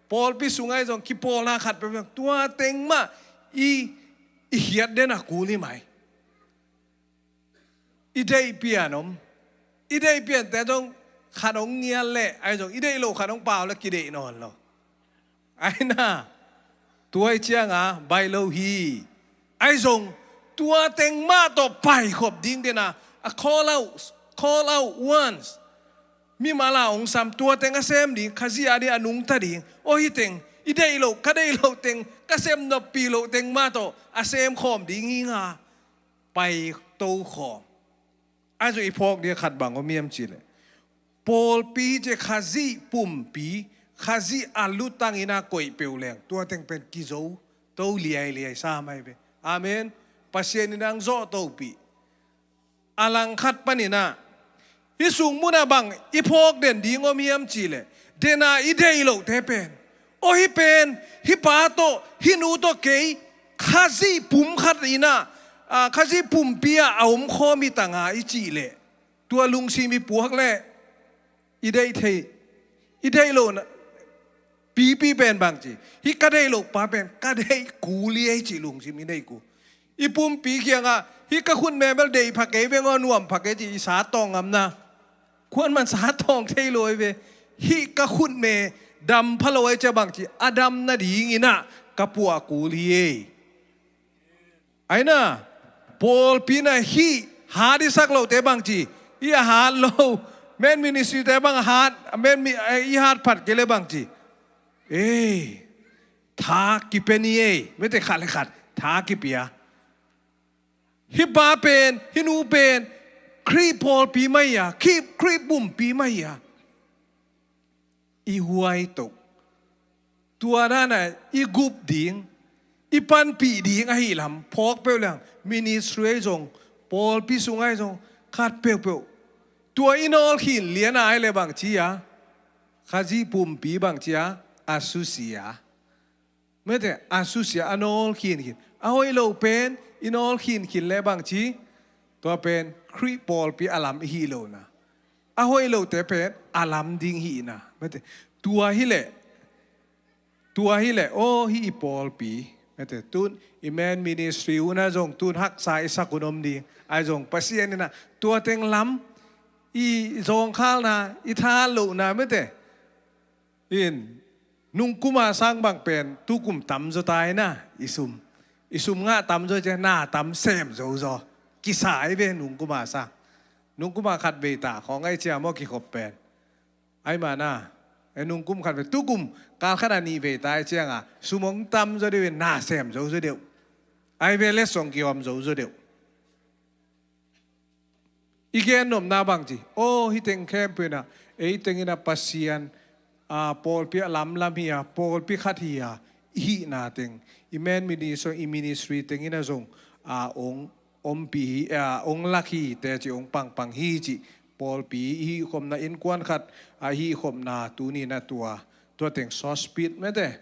Pawlpi sung ahi zong kipawlna khat peuh, tua teng mah i, i khiat den a kul hi mai. I deih pian om. I deih piante zong khat hong ngial leh ahi zong, i deih loh khat hong pau leh kideih nawn lo. Aina, tua i cianga baih lo hi. Ahi zong, tua teng mah tawh paikhop ding dena, a call out, call out once. Mimal a hong sam, tua teng a sem ding, Khazih a ding a nungta ding. Aw hih teng, i deih loh, ka deih loh teng, ka sem noppi loh teng mah tawh a sem khawm ding hi nga. Paito khawm. Ahi zong i phawk ding a khat bang om hiam cih leh, pawlpi ci Khazih pumpi, Khazih a lutang ina koih peuh leng, tua teng pen kizo to liailiai sa mai ve. Amen. Pasian in ang zawh topih. A langkhat panin ah, hih sung munah bang i phawk den ding om hiam cih leh, dena i deih lohte pen, aw hih pen, hih pa tawh, hih nu tawh kei Khazih pum khat inah, a, Khazih pumpi ah a om khawm hi tanga i cih leh, tua lungsim i puak leh i deih thei, i deih lohna pipi pen bang ci, hih ka deih loh pa pen ka deih kul hi ei cih lungsim i nei kul. I pumpi kiangah, hih ka khutme bel deih pha kei veng aw, nuam pha kei ci, i sa tawng ngamna. Kuaman sa tawng thei lo ei ve. Hih ka khutme dam pha lo ei cia bang ci, a dam nading inah ka puah kul hi ei. Aina, pawlpi na hih hat i sak lote bang ci, hih a hat lo, Men ministry te bang hat, men mi, eh, i hat phat kei le bang ci. Ei, tha kipia ni ei, mete khat le khat, tha kipia. Hih pa pen, hih nu pen, Khrih pawlpi mah hi a, Khrih, Khrih pumpi mah hi a. I huai to. Tua dan a i gup ding, i panpih ding ahih lam phawk peuh leng, ministry ahi zong, pawlpi sung ahi zong, khat peuhpeuh. Tua i nawlkhin lian a ahi le bang ci a, Khazih pumpi bang ci a, a susia. Mete, a susia, a nawlkhin khin. A hoih lo pen, i nawlkhin khin le bang ci, tua pen, Khrih pawlpi a lam i hi lo na. A hoih lote pen, a lam ding hi na. Mete, tua hi le, tua hi le, aw, hih i pawlpi. Mete, tun, i men ministry un a zong, tun haksa i sak un om ding. Ahi zong, Pasian in a, tua teng lam, i zawngkhal na, i tha lo na, mete. In, nungkum a sang bang pen, tukum tam zaw ta hi na, i sum. I sum ngah tam zaw ciang, na tam sem zo zaw. Kisa ahi ve nungkum a sang. Nungkum a khat vei ta, khawng ahi ciang maw kikhop pen. Ahi mah na, e nungkum khat vei, tukum, kal khat a nih vei ta ahi ciang a, sum hong tam zaw deuh in, na sem zo zaw deuh. Ahi ve letsong kihawm zo zaw deuh. I gen nopna bang ci. Aw, hih teng khempeuh in a, ei teng in a Pasian, a, pawlpi a lamlam hi a, pawlpi khat hi a, i hihna teng. I men ministry, i ministry teng in a zong, a, ong ompih hi, a, ong lak hi, teci ong pangpang hi ci. Pawlpi i hihkhopna innkuan khat, a, hihkhopna tuni in a tua. Tua teng short speech mete.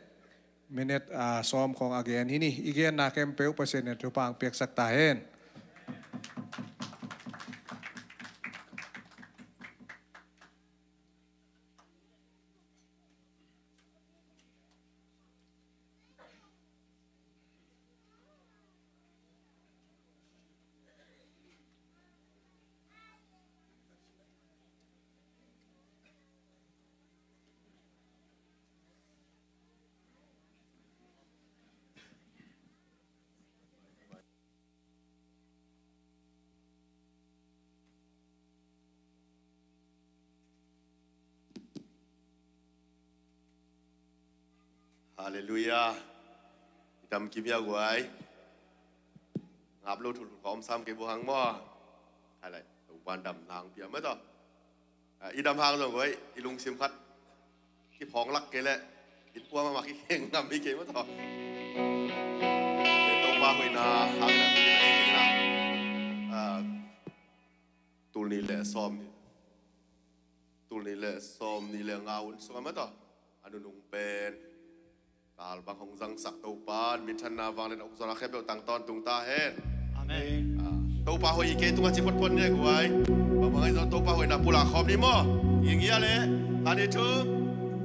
Minute, a, sawm khawng a gen hi ni. I genna khempeuh Pasian in thupha hong piaksak ta hen. Halleluiah. I dam kim hia guai. Ngap lo thulthul ka om sam kei bu hang maw. Hai lai, Topan dam nang pia maw tawh. A, i dam hang zong guai, i lungsim khat. Kiphawng lak kei leh. Innkuan mahmah kikheng ngam hi kei maw tawh. Topa hoihna hang na, a, tul nih le sawm nih. Tul nih le sawm nih le nga hun sungah maw tawh. A nunung pen. Kal bang hong zangsak Topan, minthanna vanglian a uk zawhna khempeuh tang tawntung ta hen. Amen. A, Topa hoih hi kei tungah ci photphot ni guai. Bang bang ahi zong Topa hoihna pulak khawm ni maw. Ing ia le. Khat nih thum.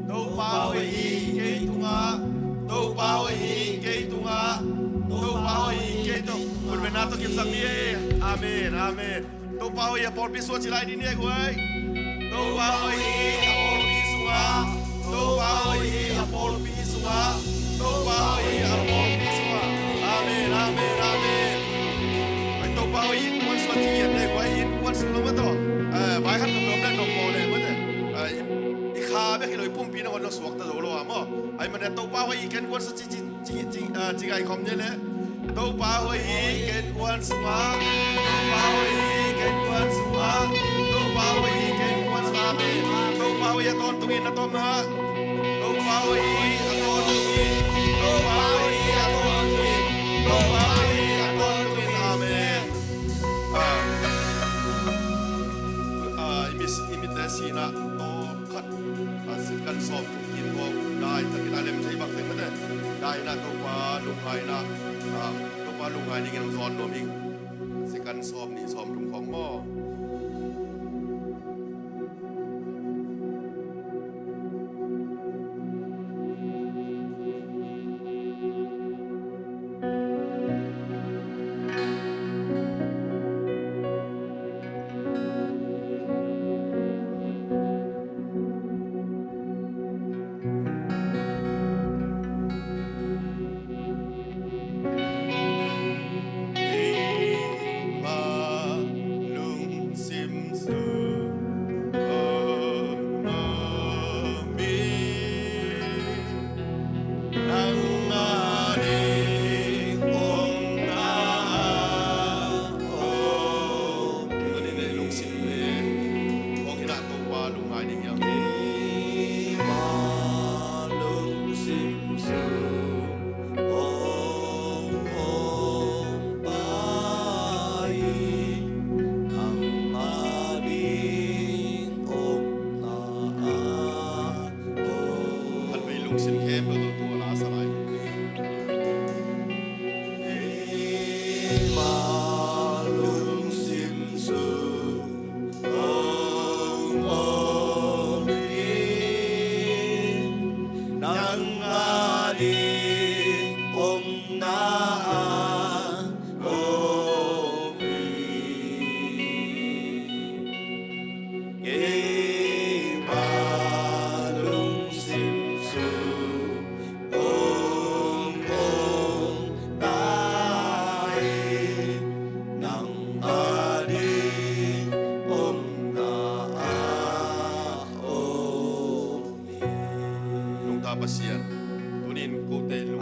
Topa hoih hi kei tungah. Topa hoih hi kei tungah. Topa hoih hi kei tungah. Kun venna tawh kipsak ni. Amen. Amen. Topa hoih a pawlpi sungah ci lai ding ni guai. Topa hoih hi a pawlpi sungah. Topa hoih hi a pawlpi sungah. Topa hoih hi a pawlpi sungah. Amen, amen, amen. Ai, Topa hoih innkuan sungah ci ngiat ni guai, innkuan sungah maw tawh. Eh, vai khat ka pawm le nong maw le maw te. Ai, i kha bek hi lo i pumpi na hon na suakta zo lo a maw. Ai, mane Topa hoih hi kei innkuan sungah ci, ci, ci, ci, ah, ci ngai khawm ni le. Topa hoih hi kei innkuan sungah. Topa hoih hi kei innkuan sungah. Topa hoih hi kei innkuan sungah. Amen. Topa hoih a tawntung in a tom ah. Topa hoih hi a tawntung in. Topa hoih hi a tawntung in. Topa hoih hi a tawntung in. Amen. Ah. Ah, i mit, i mitte sihna tawm khat. Ah, second sawm tung in kong dai takin a lem thei bang teng mate. Daina Topa lungngaina, ah, Topa lungngai dingin hong zawn nuam ing. Second sawm nih sawm tung khawng maw.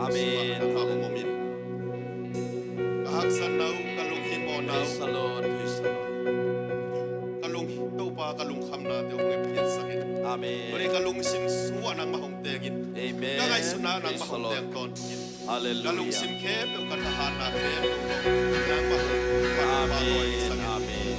Amen. Ka haksatna uh, ka lunghimawhna uh, praise the Lord, praise the Lord, ka lung, Topa, ka lungkhamnate uh hong piansak in. Amen. Tuni ka lungsim sung ah nangmah hong teng in. Amen. Ka ngaihsutna nangmah hong teng tawntung in. Hallelujah. Ka lungsim khempeuh, ka thahatna khempeuh nangmah hong phat, Amen. Amen.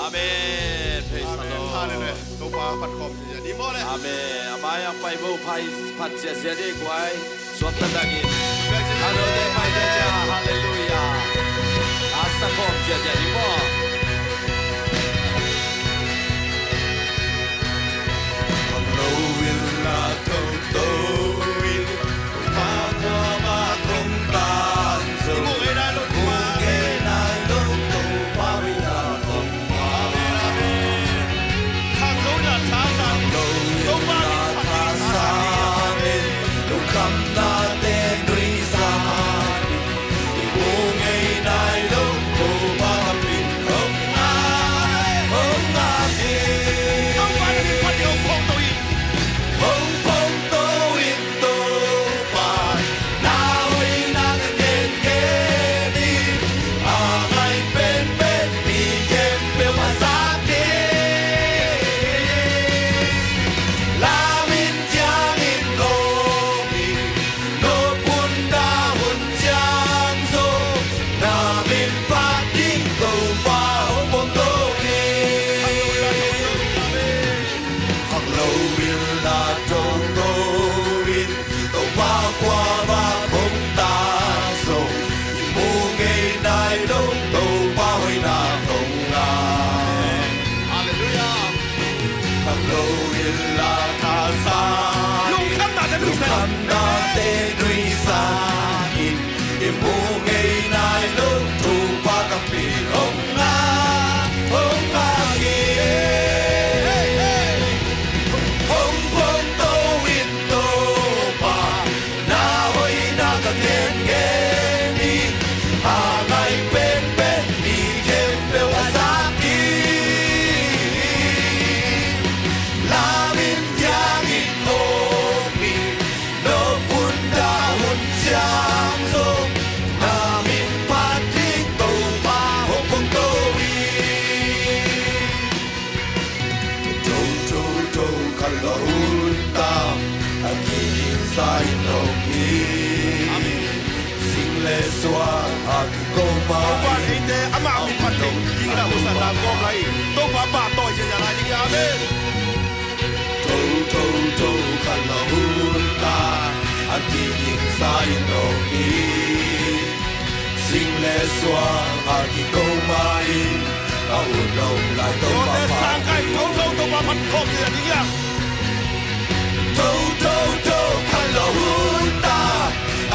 Amen. Praise the Lord. Hallelujah. Topa phat khawm hi a ding maw le. Amen. A mai-ah pai vo, pai phat ziahziah ding guai. Suakta dangin. Hallelujah. Hallelujah. A sa khawm ziahziah ding maw. Khanglo in la toto in, Topa khuavak hong tan zong, mu ngei nai lo Topa hoihna hong. Amen, amen. Khanglo in la thasan, Topa min phatsan in, lungkhamnate nuihsan in, i mu ngei nai lo Topa min hong ngak, hong ngak hi. Topa na min phat ding hong phawngto in. Hong phawngto in Topa, na hoihna ka gengen in, a ngai penpen mi khempeuh a zak in. La min ciangin om in, nop hun dah hun ciang zong, na min phat ding Topa hong phawngto hi. Khanglo in la toto in, Topa khuavak hong tan zong, i mu ngei nai lo Topa hoihna hong ngak. Hallelujah. Khanglo in la thasan, lungkhamnate nuihsan in, i mu ngei nai lo Topa min hong ngak, hong ngak hi. Hong phawngto in Topa, na hoihna ka gengen in, a ngai penpen mi khempeuh a zak in. La min ciangin om in, nop hun dah hun ciang zong, na min phat ding Topa hong phawngto hi. Tho, tho, tho, khanlawh hun ta, a kigingsa in om hi. Sing le suang a kiko mah in. Topa in eite amah min phat ding, gingna, husanna kawm lai, Topa pahtawi ziahziah lai ding hi. Amen. Tho, tho, tho, khanlawh hun ta, a kigingsa in om hi. Sing le suang a kiko mah in, a hun om lai Topa phat hi. Tho, tho, tho, khanlawh hun ta,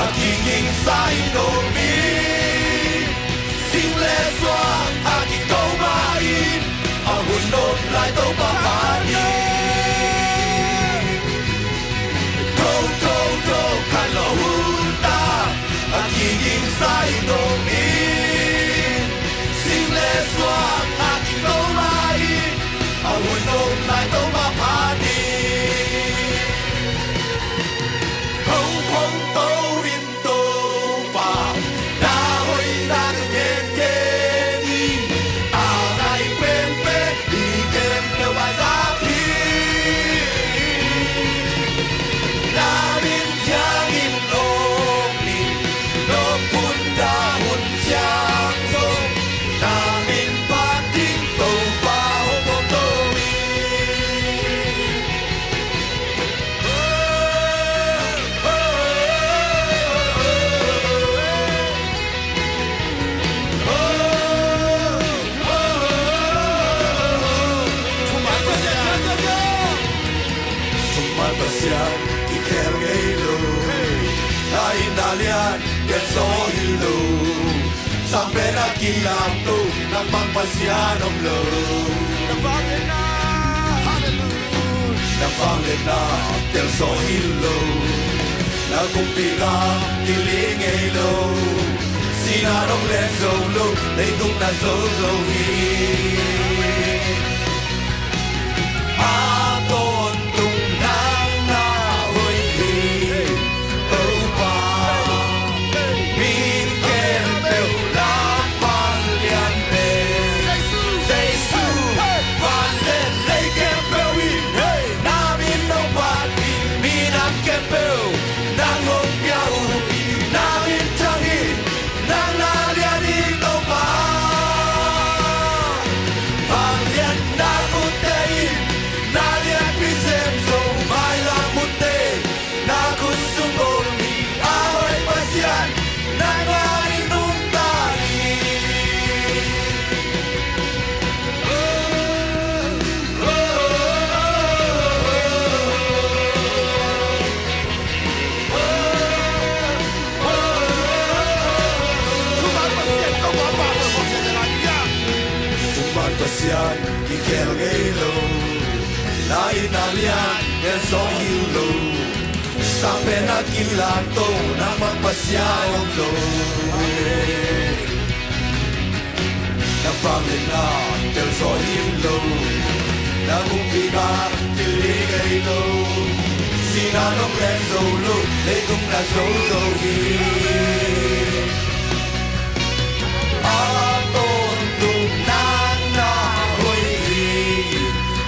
a kigingsa in om hi. Sing le suang a kiko mah in, a hun om lai Topa phat hi. Tho, tho, tho, khanlawh hun ta, a kigingsa in om hi. Sing le suang a kiko mah in, a hun om lai Topa phat hi. Hong phawngto in Topa, na hoihna ka gengen in, a ngai penpen mi khempeuh a zak hi. Na min ciangin om in, nop hun dah hun ciang zong, na min phat ding Topa hong phawngto hi. Thuman Pasian, thuman Pasian, kikhel ngei lo. Na itna lian, kiat zaw hi lo. Sang pen a kilamto, na bang Pasian om lo. Na vangliatna, hallelujah, na vangliatna tel zaw hi lo. Na kumpi gam kiling ngei lo. Sihna dong len zo lo, leitung na zo zo hi. A tawntung nang na hoih hi. Na inn a lian ken sawng hi lo. Sang pen a kilak to, nangmah Pasian om lo. Na vangliatna tel zawh hi lo. Na kumpi ka kil ding hi lo. Sihna nong len zo lo, leitung na zo zo hi. A tawntung nang na hoih hi,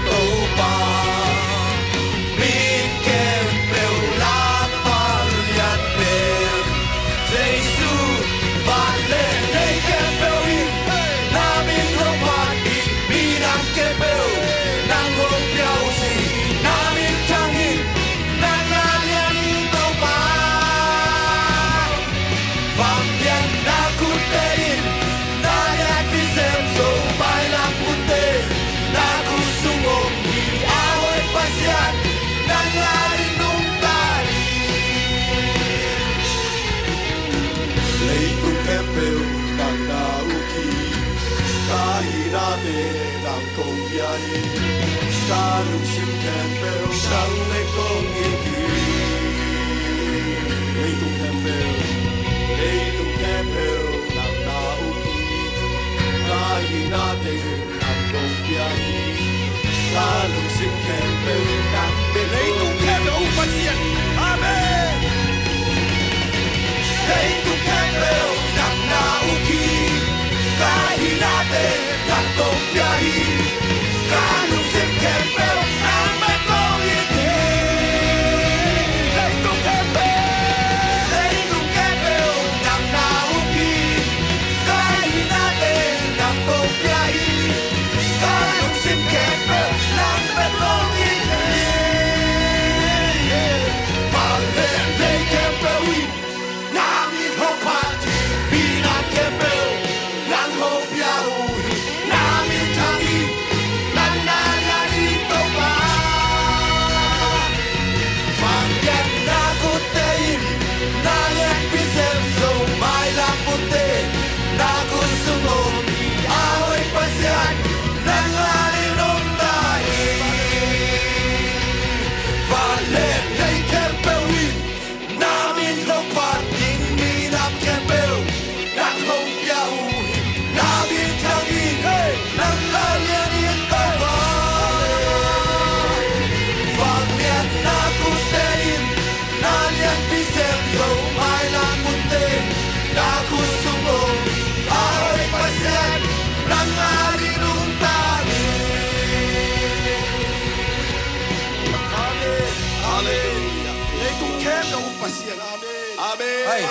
Topa. Mi khempeuh Lalpa lian pen Jesu. Vanleng lei khempeuh in na min hong phat hi. Minam khempeuh nang hong pia uh hi. Na min thang hi. Nang na lian hi, Topa. Vangliatna khutte in na lianpi sem zo, mailam khutte na khut sung om hi. A hoih Pasian, nang ading nungta hi. Leitung khempeuh nang na uk hi. Ka hihnate nang kong pia hi. Ka lungsim khempeuh nang bek kong it hi. Leitung khempeuh, leitung khempeuh nang na uk hi. Ka hihnate nang kong pia hi. Ka lungsim khempeuh nang bek kong it hi. Leitung khempeuh uk Pasian. Amen. Leitung khempeuh nang na uk hi. Ka hihnate nang kong pia hi. Ka lungsim khempeuh nang bek kong it hi. Leitung khempeuh, leitung khempeuh nang na uk hi. Ka hihnate nang kong pia hi. Ka lungsim khempeuh nang bek kong it hi. Vanleng lei khempeuh in na min hong phat hi. Minam khempeuh nang hong pia uh hi. Na min thang hi. Nang na lian hi, Topa. Vangliatna khutte in na lianpi sem zo, mailam khutte na khut sung om hi. A hoih Pasian, nang ading nungta hi. Vanleng lei khempeuh in na min hong phat hi. Minam khempeuh nang hong pia uh hi. Na min thang hi. Nang na lian hi, Topa. Vangliatna khutte in na lianpi sem zo, mailam khutte na khut sung om hi. A hoih Pasian, nang ading nungta hi. Amen. Amen. Leitung khempeuh uk Pasian. Amen. Amen. Ai,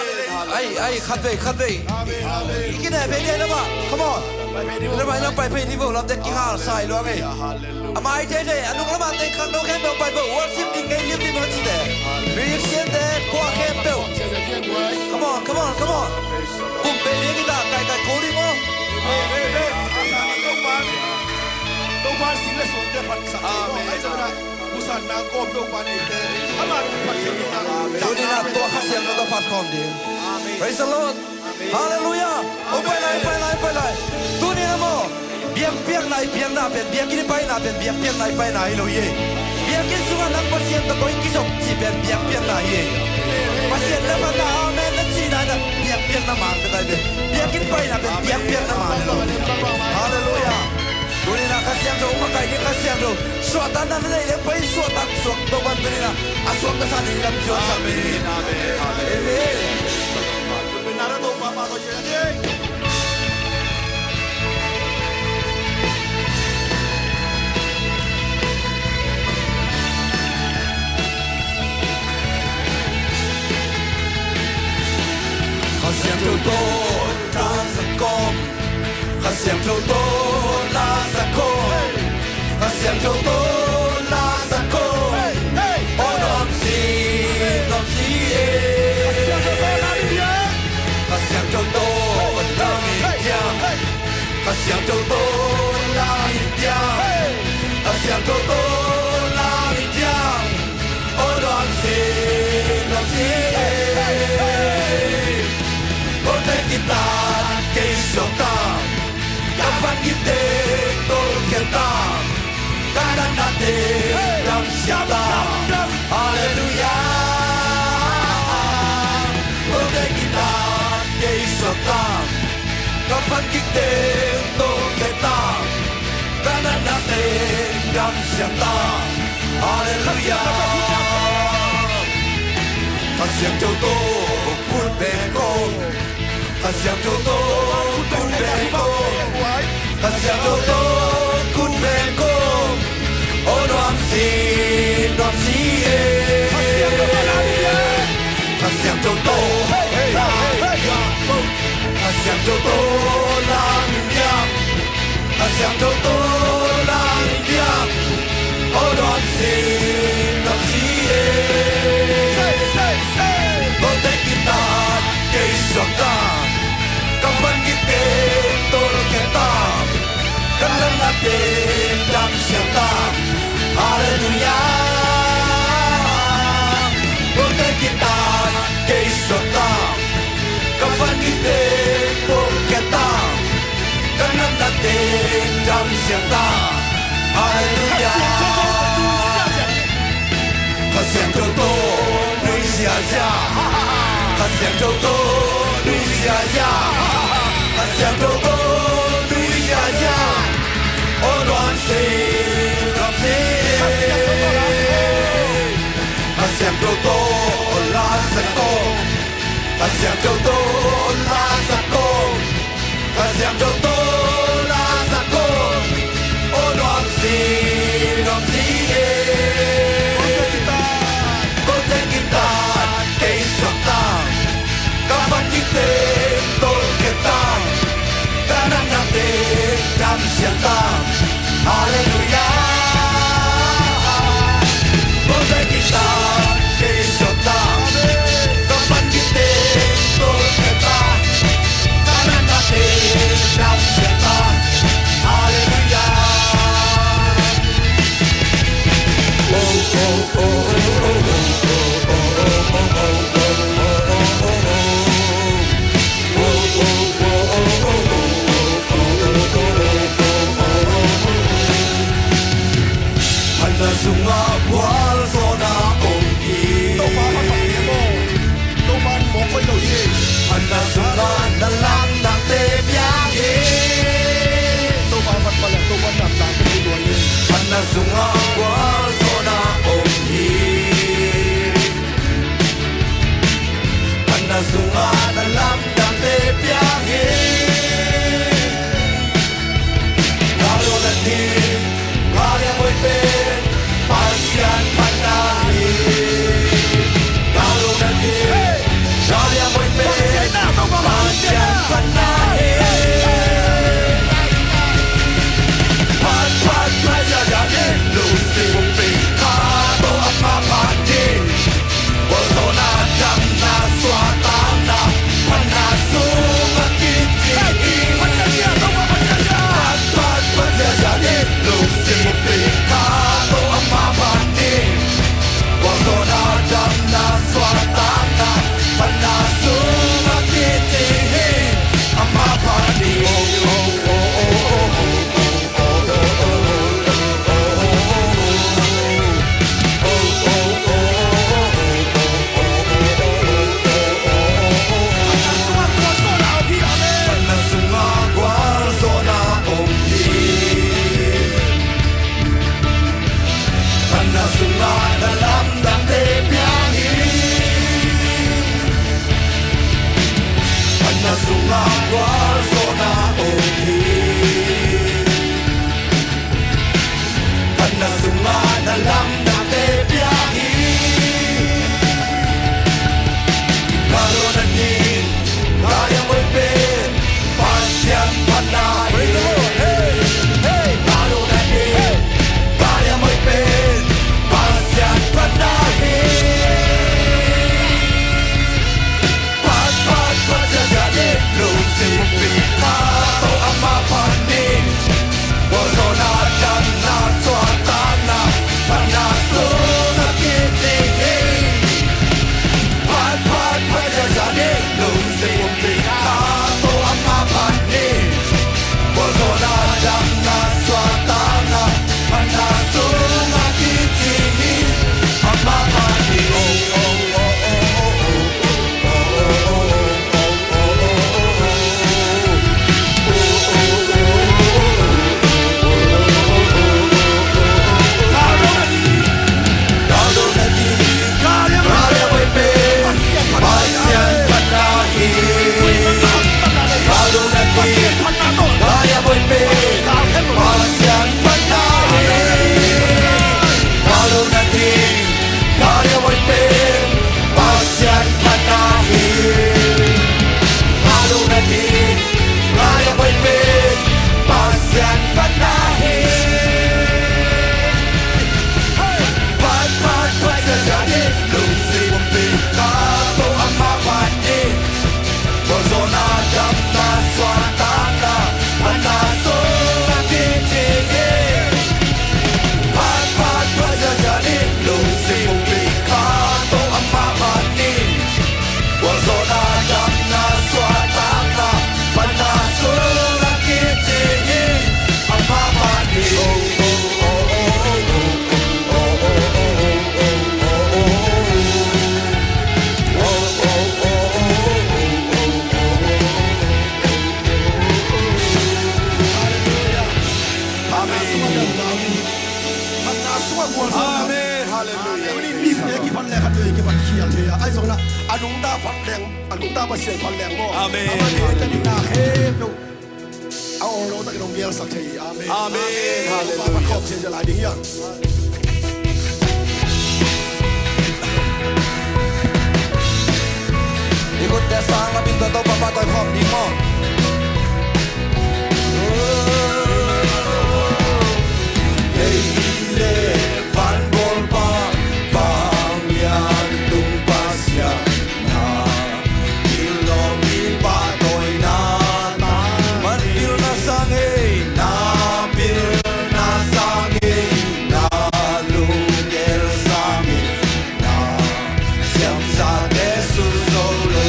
ai, ai, khatvei, khatvei. Amen. Amen. I kineh ve dia lamah. Come on. Lamah i lam pai phei ni vo, lam te kingal sa i luang ei. Hallelujah. A mai teitei, a nung lamah teng khangno khempeuh pai vo. Worship ding ngei limlim hong ci te. Musician te, khua khempeuh. Come on, come on, come on. Kum pei ding kita, kaikai ko ding maw. Amen. Amen. Amen. Amen. Amen. Amen. Amen. Tuni-in ah tua Kha Siangtho tawh phat khawm ding. Amen. Praise the Lord. Amen. Hallelujah. Amen. Hong pai lai, pai lai, pai lai. Tuni-in ah maw, biakpiakna i piakna pen, biakinn i paina pen biakpiakna i paina hi lo hi. Biakinn sungah nang Pasian tawh koi kizom cih pen biakpiakna hi. Amen. Pasian na phatna amen na cihna in ah biakpiakna mang ka tai pen. Biakinn paina pen biakpiakna mang hi lo. Hallelujah. Tuni-in ah Kha Siangtho hong makaih ding, Kha Siangtho suahtakna na neih leh pai suahtak suak Topa'n tuni-in ah a suaktasak ding lam zuansak ding hi. Amen. Amen. Kha Siangtho tawh la sa kawm. Kha Siangtho tawh la sa kawm. Kha Siangtho tawh la sa kawm. Aw nuam si, nuam si e. Kha Siangtho tawh la in diam. Kha Siangtho tawh la in diam. Kha Siangtho tawh la in diam. Aw nuam si, nuam si e. Kawlte kitat kei suak ta. Ka van kitte tawh khel ta. Ka natna Dam siang ta. Halleluia. Kote kita kei suak ta. Ka van kik teng tawh khia ta. Ka natna teng dam siang ta. Halleluia. Kha Siangtho tawh khut beng kong. Kha Siangtho tawh khut beng kong. Kha Siangtho tawh khut beng kong. Oh nuam si, nuam si e. Kha Siangtho tawh. Kha Siangtho tawh lang diam. Kha Siangtho tawh lang diam. Oh nuam si, nuam si e. Kote kita kei suak ta. Ka van kik teng tawh khia ta. Ka natna teng dam siang ta. Halleluia. Kote kita kei suak ta. Ka van kik teng tawh khia ta. Ka natna teng dam siang ta. Halleluia. Kha Siangtho tawh nui ziazia. Kha Siangtho tawh nui ziazia. Kha Siangtho tawh nui ziazia. Oh nuam si, nuam si. Kha Siangtho tawh la sak kong. Kha Siangtho tawh la sak kong. Kha Siangtho tawh la sak kong. Oh nuam si, nuam si e. Kote kita kei suak ta. Ka van kik teng tawh khia ta. Ka natna teng dam siang ta. Halleluia. Kote kita kei suak ta. Ka van kik teng tawh nungta phat leng, a nungta Pasian phat leng maw. Amen. Amah nih hih tading na khempeuh a awng lo takin hong bialsak thei hi. Amen. Amen. Amen. Hallelujah. Papa khawm thei zia lai ding hi a. I khutte sang a bing tawh Topa pahtawi khawm ding maw. Ei le van bawlpa, vanglian tung Pasian na, pil lawm i pahtawina, man pilna sang ei, na pilna sang ei, na lunggel sang ei, na siamsate sun zo lo.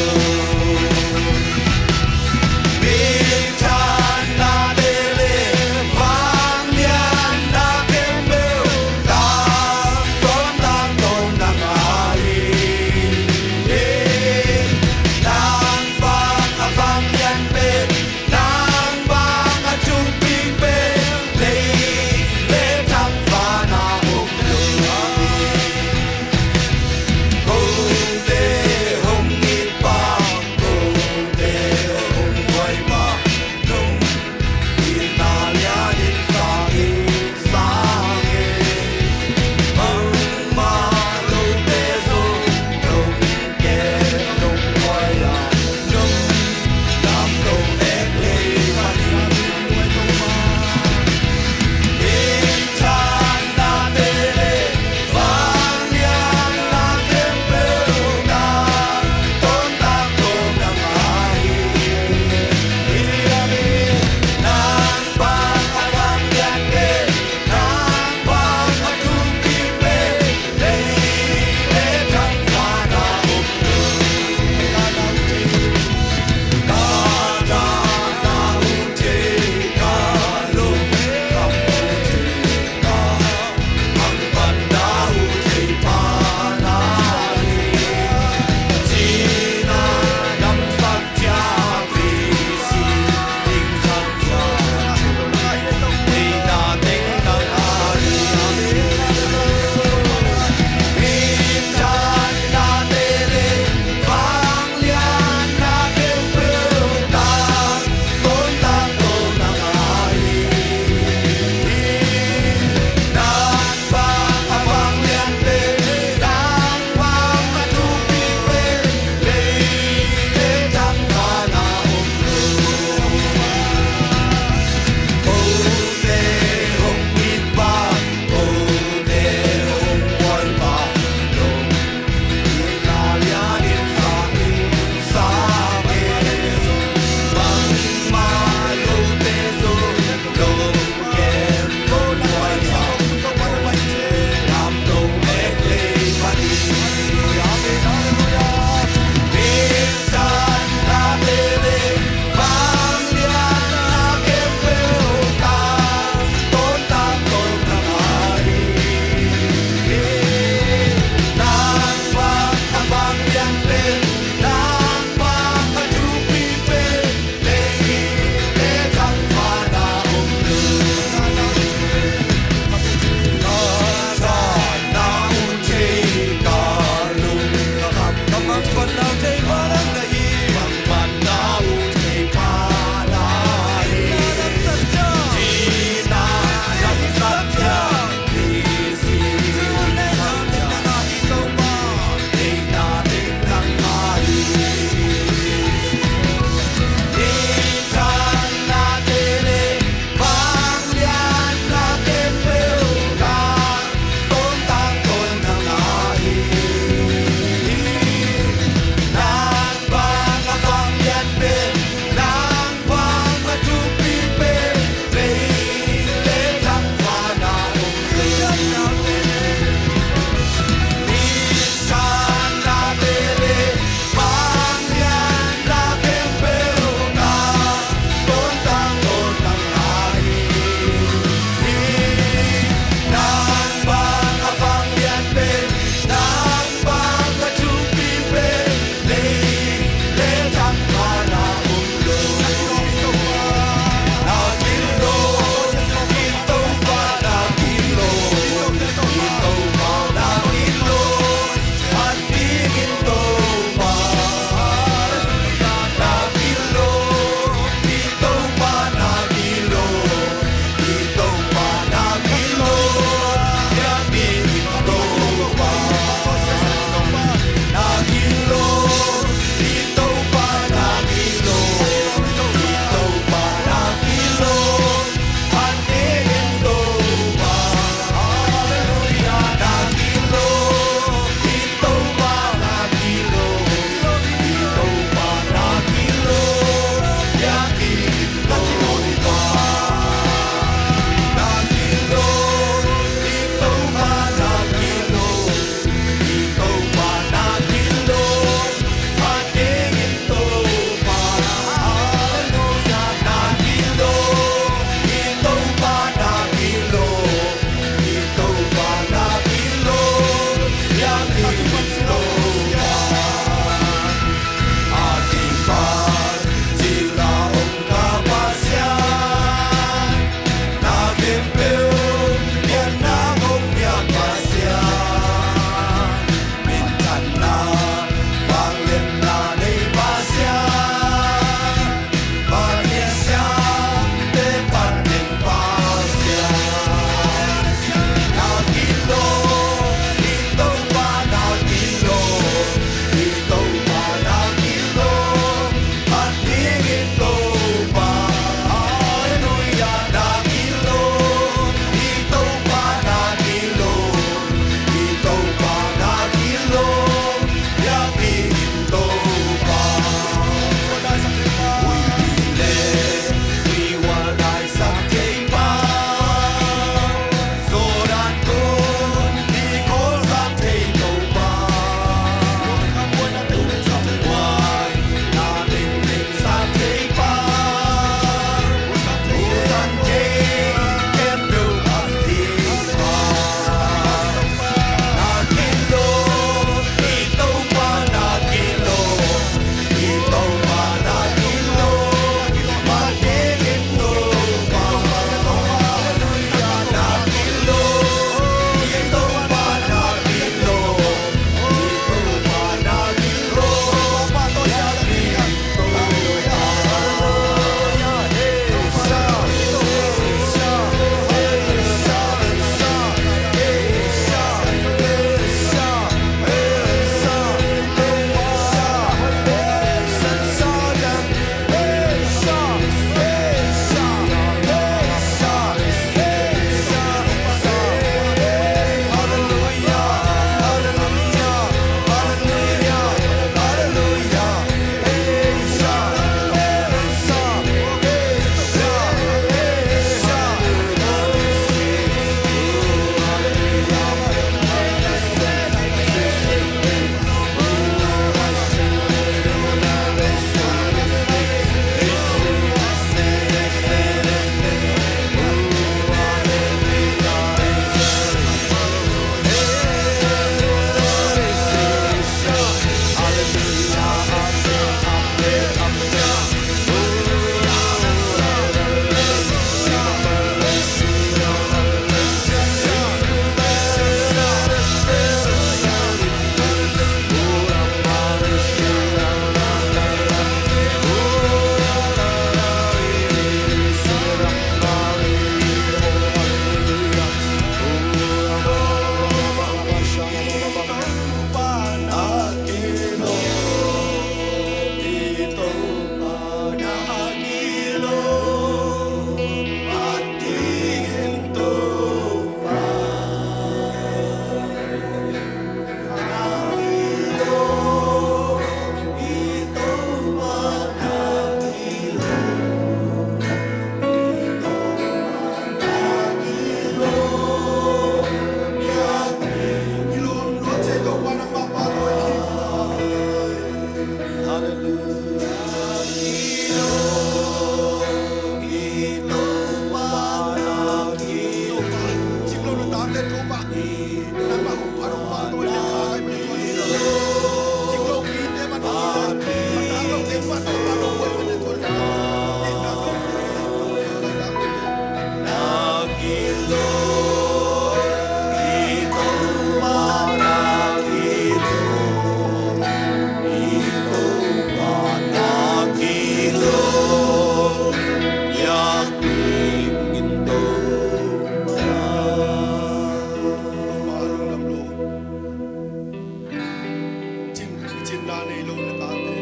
Nei lo na tate,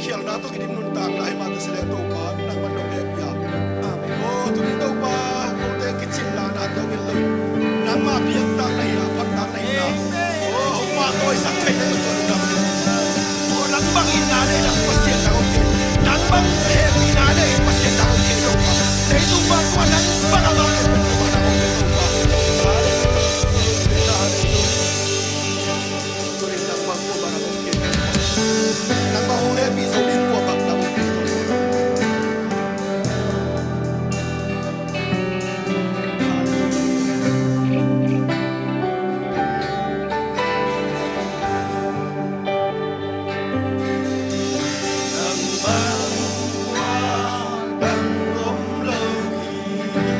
khialhna tawh kidim nuntakna hi mah ta si leh Topa, nangmah tawh hehpih a. Amen. Aw, tuni Topa, kote kicin lahna te hong en lo in, nangmah biaktak na hi a, phattak na hi a. Amen. Aw, hong pahtawisak thei na hi a, nang bang itna nei, nang Pasian nang hong kei. Nang bang hehpihna nei, Pasian nang hong kei Topa. Leitung bang tua nang bang a bang en pen Topa nang hong kei Topa. Hallelujah. Hallelujah.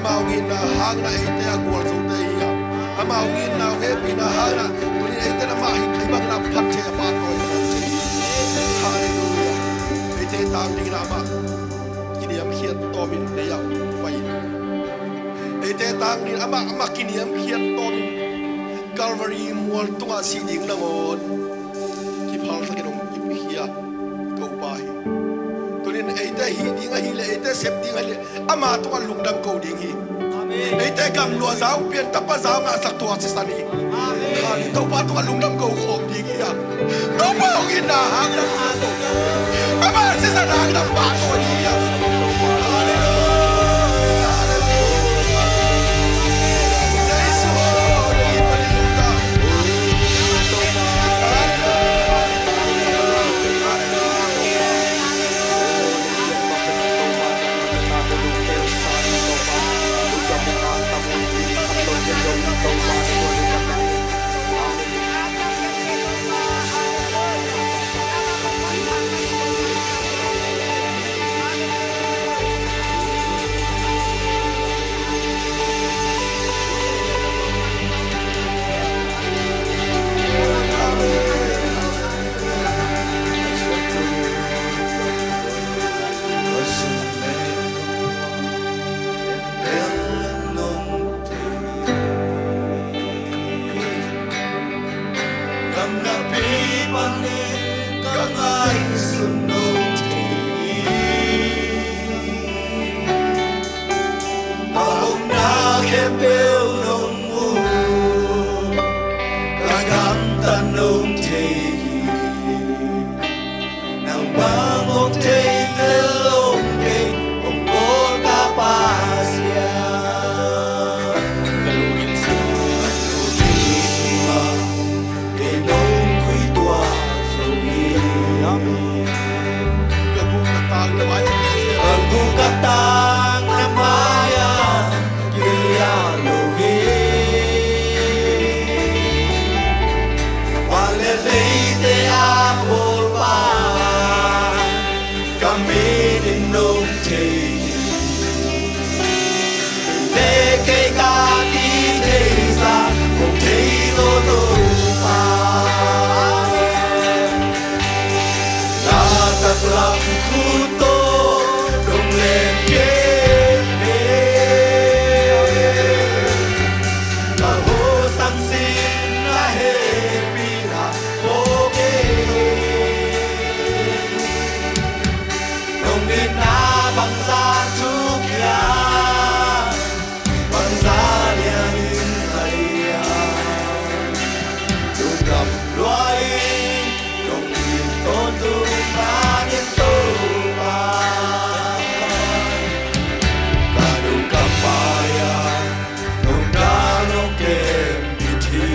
Amau ngitna hangin ah eite a gualzote hi a, amau ngitna hehpihna hangin ah tuni-in eite in amah hi thei bangin ah phat thei a, pahtawi khawm thei hi. Halleluiah. Eite tang dingin ah amah kiniamkhiat tawmin lei ah pai in, eite tang dingin amah, amah kiniamkhiat tawmin Calvary mual tungah sih ding nangawn kiphalthakin hong kipkhia Topa hi. Tuni-in eite hih ding ahih leh, eite sep ding ahih leh, ama tungah lungdam ko ding hi. Amen. Eite gamluah za hong pia-in tapa za hong ngahsak tua sisan hi. Amen. Topa tungah lungdam ko khawm ding hi a. Topa hong itna hangin ah, ama sisan hangin ah pahtawi ding hi a. Halleluiah, halleluiah. Jesu, hong it panin lungdam. Halleluiah, halleluiah. Ka omna khempeuh nong mu, ka gamtat nong thei hi. Nangmah mawk thei tel lo kei, hong bawl ka Pasian. Ka lungsim sungah, ka lungsim sungah kei nong khui tuah zo hi. Ka guk ka tang na mai-ah, ka guk ka tang na mai-ah kiliah lo hi. Van le leite a bawlpa, ka mit in nong thei hi. Kei le kei ka kithei sa, kong thei zo Topa. Na taklam khut tawh nong lemkem hi. Ka hosang sin na hehpihna phawk hi. Nong itna bangzah thuk hiam, bangzah lianin zai hiam. Lungdam lua ing, nong it tawntung manin Topa. Ka lungkam mai-ah nong dal nong kem hi.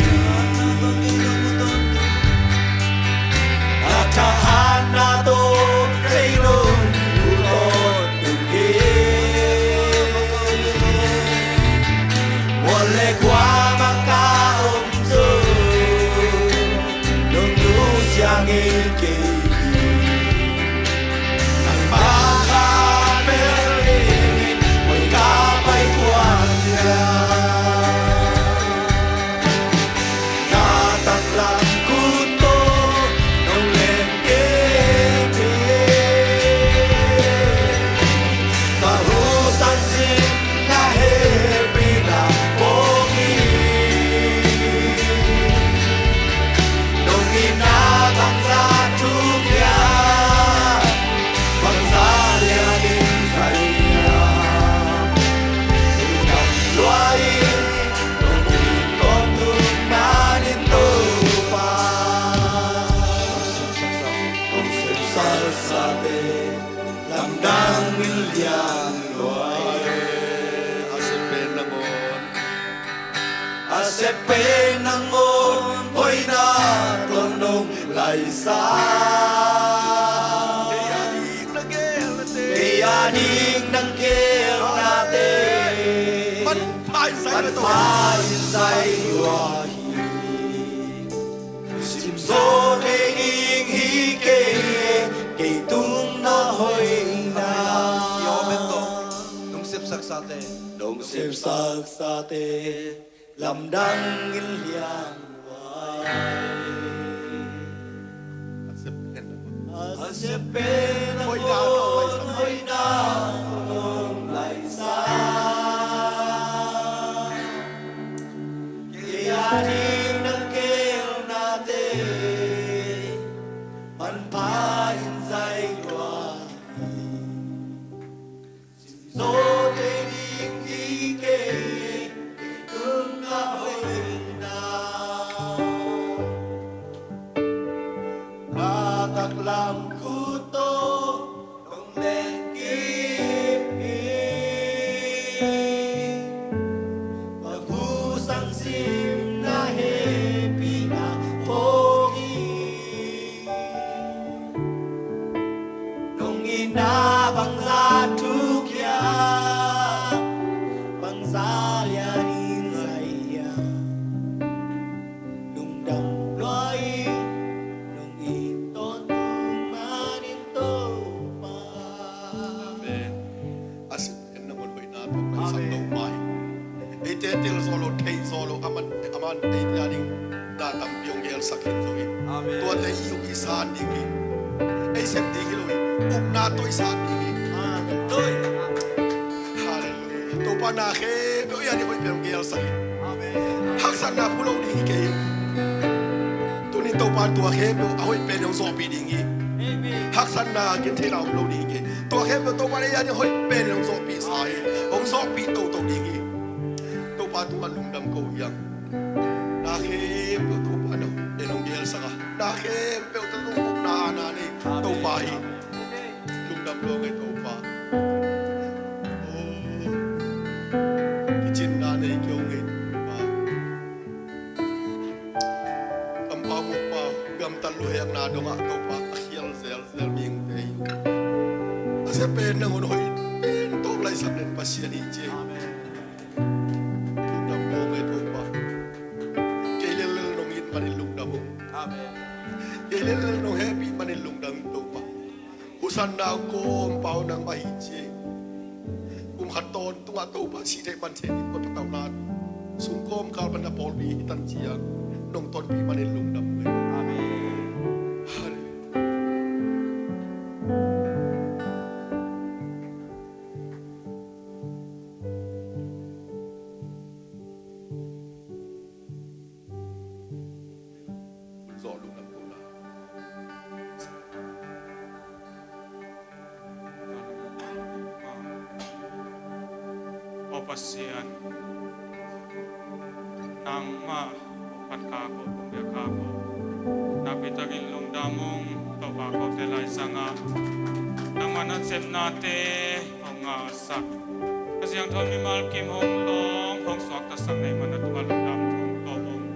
Na thahatna tawh kei nong mu tawntung hi. Mual le kuamah ka om zong nong nusia ngei kei hi. Nangmah kha bel hi, koi ka pai kua hiam. Na taklam khut tawh nong lemkem hi. Ka hosang sin na hehpihna phawk hi. Nong itna bangzah thuk hiam, bangzah lianin zai hiam. Lungdam lua ing, nong it tawntung manin Topa. Nong sepsaksate lamdang in lian lua hi. A sep pen nangawn, a sep pen nangawn hoihna tawh nong laisan. Kei a ding na geelnate, kei a ding na geelnate manpha in zai, manpha in zai lua hi. Sim zo thei ding hi kei, kei tung na hoihna. Nong sepsaksate, nong Sepsaksate lamdang in liang vai. A sep pen a sep pen a hoihna tawh laisa, hoihna tawh laisa. Kei a ding na keelnate manpha in zai lua hi. Zo thei ding hi kei, kei tung a hoihna. Na taklam khut tawh dong leh kip hi. Pahu sangsim na hehpihna phawk hi. Nong itna bangzah thuk hiam, bangzah lian in zai hiam, lungdam lua in, nong it tawntung manin Topa. Amen. A sep pen nangawn hoihna tawh laisa Topa hi. Eite tel zaw lo, theih zaw lo, aman, aman eite a ding na tampi hong gelsak khin zo hi. Amen. Tuate i uk i san ding hi. Ei sep ding hi lo hi. Ukna tawh i san ding hi. Amen. Halleluiah. Topa na khempeuh i a ding hoih pen hong gelsak hi. Amen. Haksatna phu lo ding hi kei hi. Tuni Topa tua khempeuh a hoih pen hong zawhpih ding hi. Amen. Haksatna gentheihna om lo ding hi kei. Tua khempeuh Topa in ei a ding hoih pen hong zawhpih sa hi. Hong zawhpih toto ding hi. Topa tungah lungdam ko hi hang. Na khempeuh Topa in hong gelsak a, na khempeuh tawh Topa na a na nei Topa hi. Lungdam lo ngei Topa. Oh, kicinna nei kei ngei Topa. Kampau mukpa gamtat luhekna dongah Topa a khial zelzel mihingte hi uh. A sia pen nangawn hoih pen tawh laisak den Pasian hi ci. Amen. Lungdam lo ngei Topa. Kei lellel nong it manin lungdam uh. Amen. Kei lellel nong hehpih manin lungdam Topa. Husanna kawm pau nangmah hi ci. Kum khat tawntungah Topa sih theih pan theih ding kua patauh nan sungkawm kal pan a pawlpi hi tan ciang nong tonpih manin lungdam ngei. Amen. Halleluiah. Bul zawh lungdam kohna. Aw Pasian, nangmah khat ka ko, kong bia ka ko. Nakpi takin lungdam ung, Topa kote lai sangah nangmah na sepnate hong ngahsak, ka siangtho mimal kim hong lawng, hong suaktasak na hih man a tungah lungdam thum ko ung.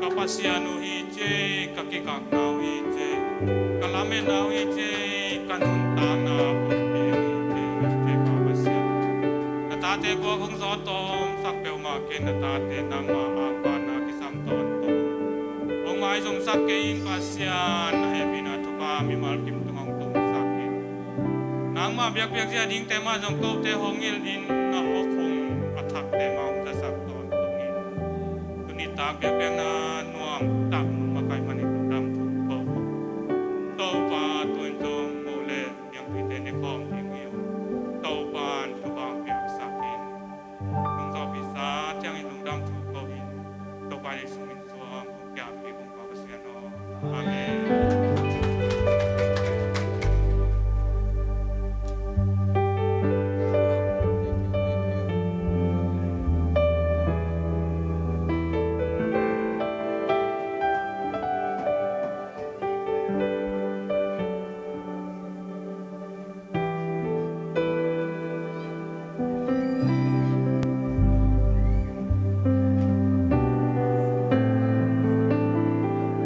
Ka Pasian uh hi ci, ka kikakna uh hi ci, ka lametna uh hi ci, ka nuntakna uh hi ci, hi ci, ka Pasian. Na tate kua hong zawh tawmsak peuhmah kei, na tate nangmah a pana kisam tawntung. Hong maizumsak kei in Pasian, na hehpihna thupha mimal kim tung hong tungsak in. Nangmah biakpiak zia dingte mah zong kote hong hilh in, na awkhung a thakte mah hong zasak tawntung in. Tuni tak biakpiakna nuam tak mun makaih manin lungdam thum ko. Topa tu-in zong mu le niangthuite ne khawm ding hi uh. Topa in thupha hong piaksak in. Nong zawhpihsa ciangin lungdam thu ko in. Topa Jesuh min suang hong kiangpih kong Pa Pasian aw. Amen.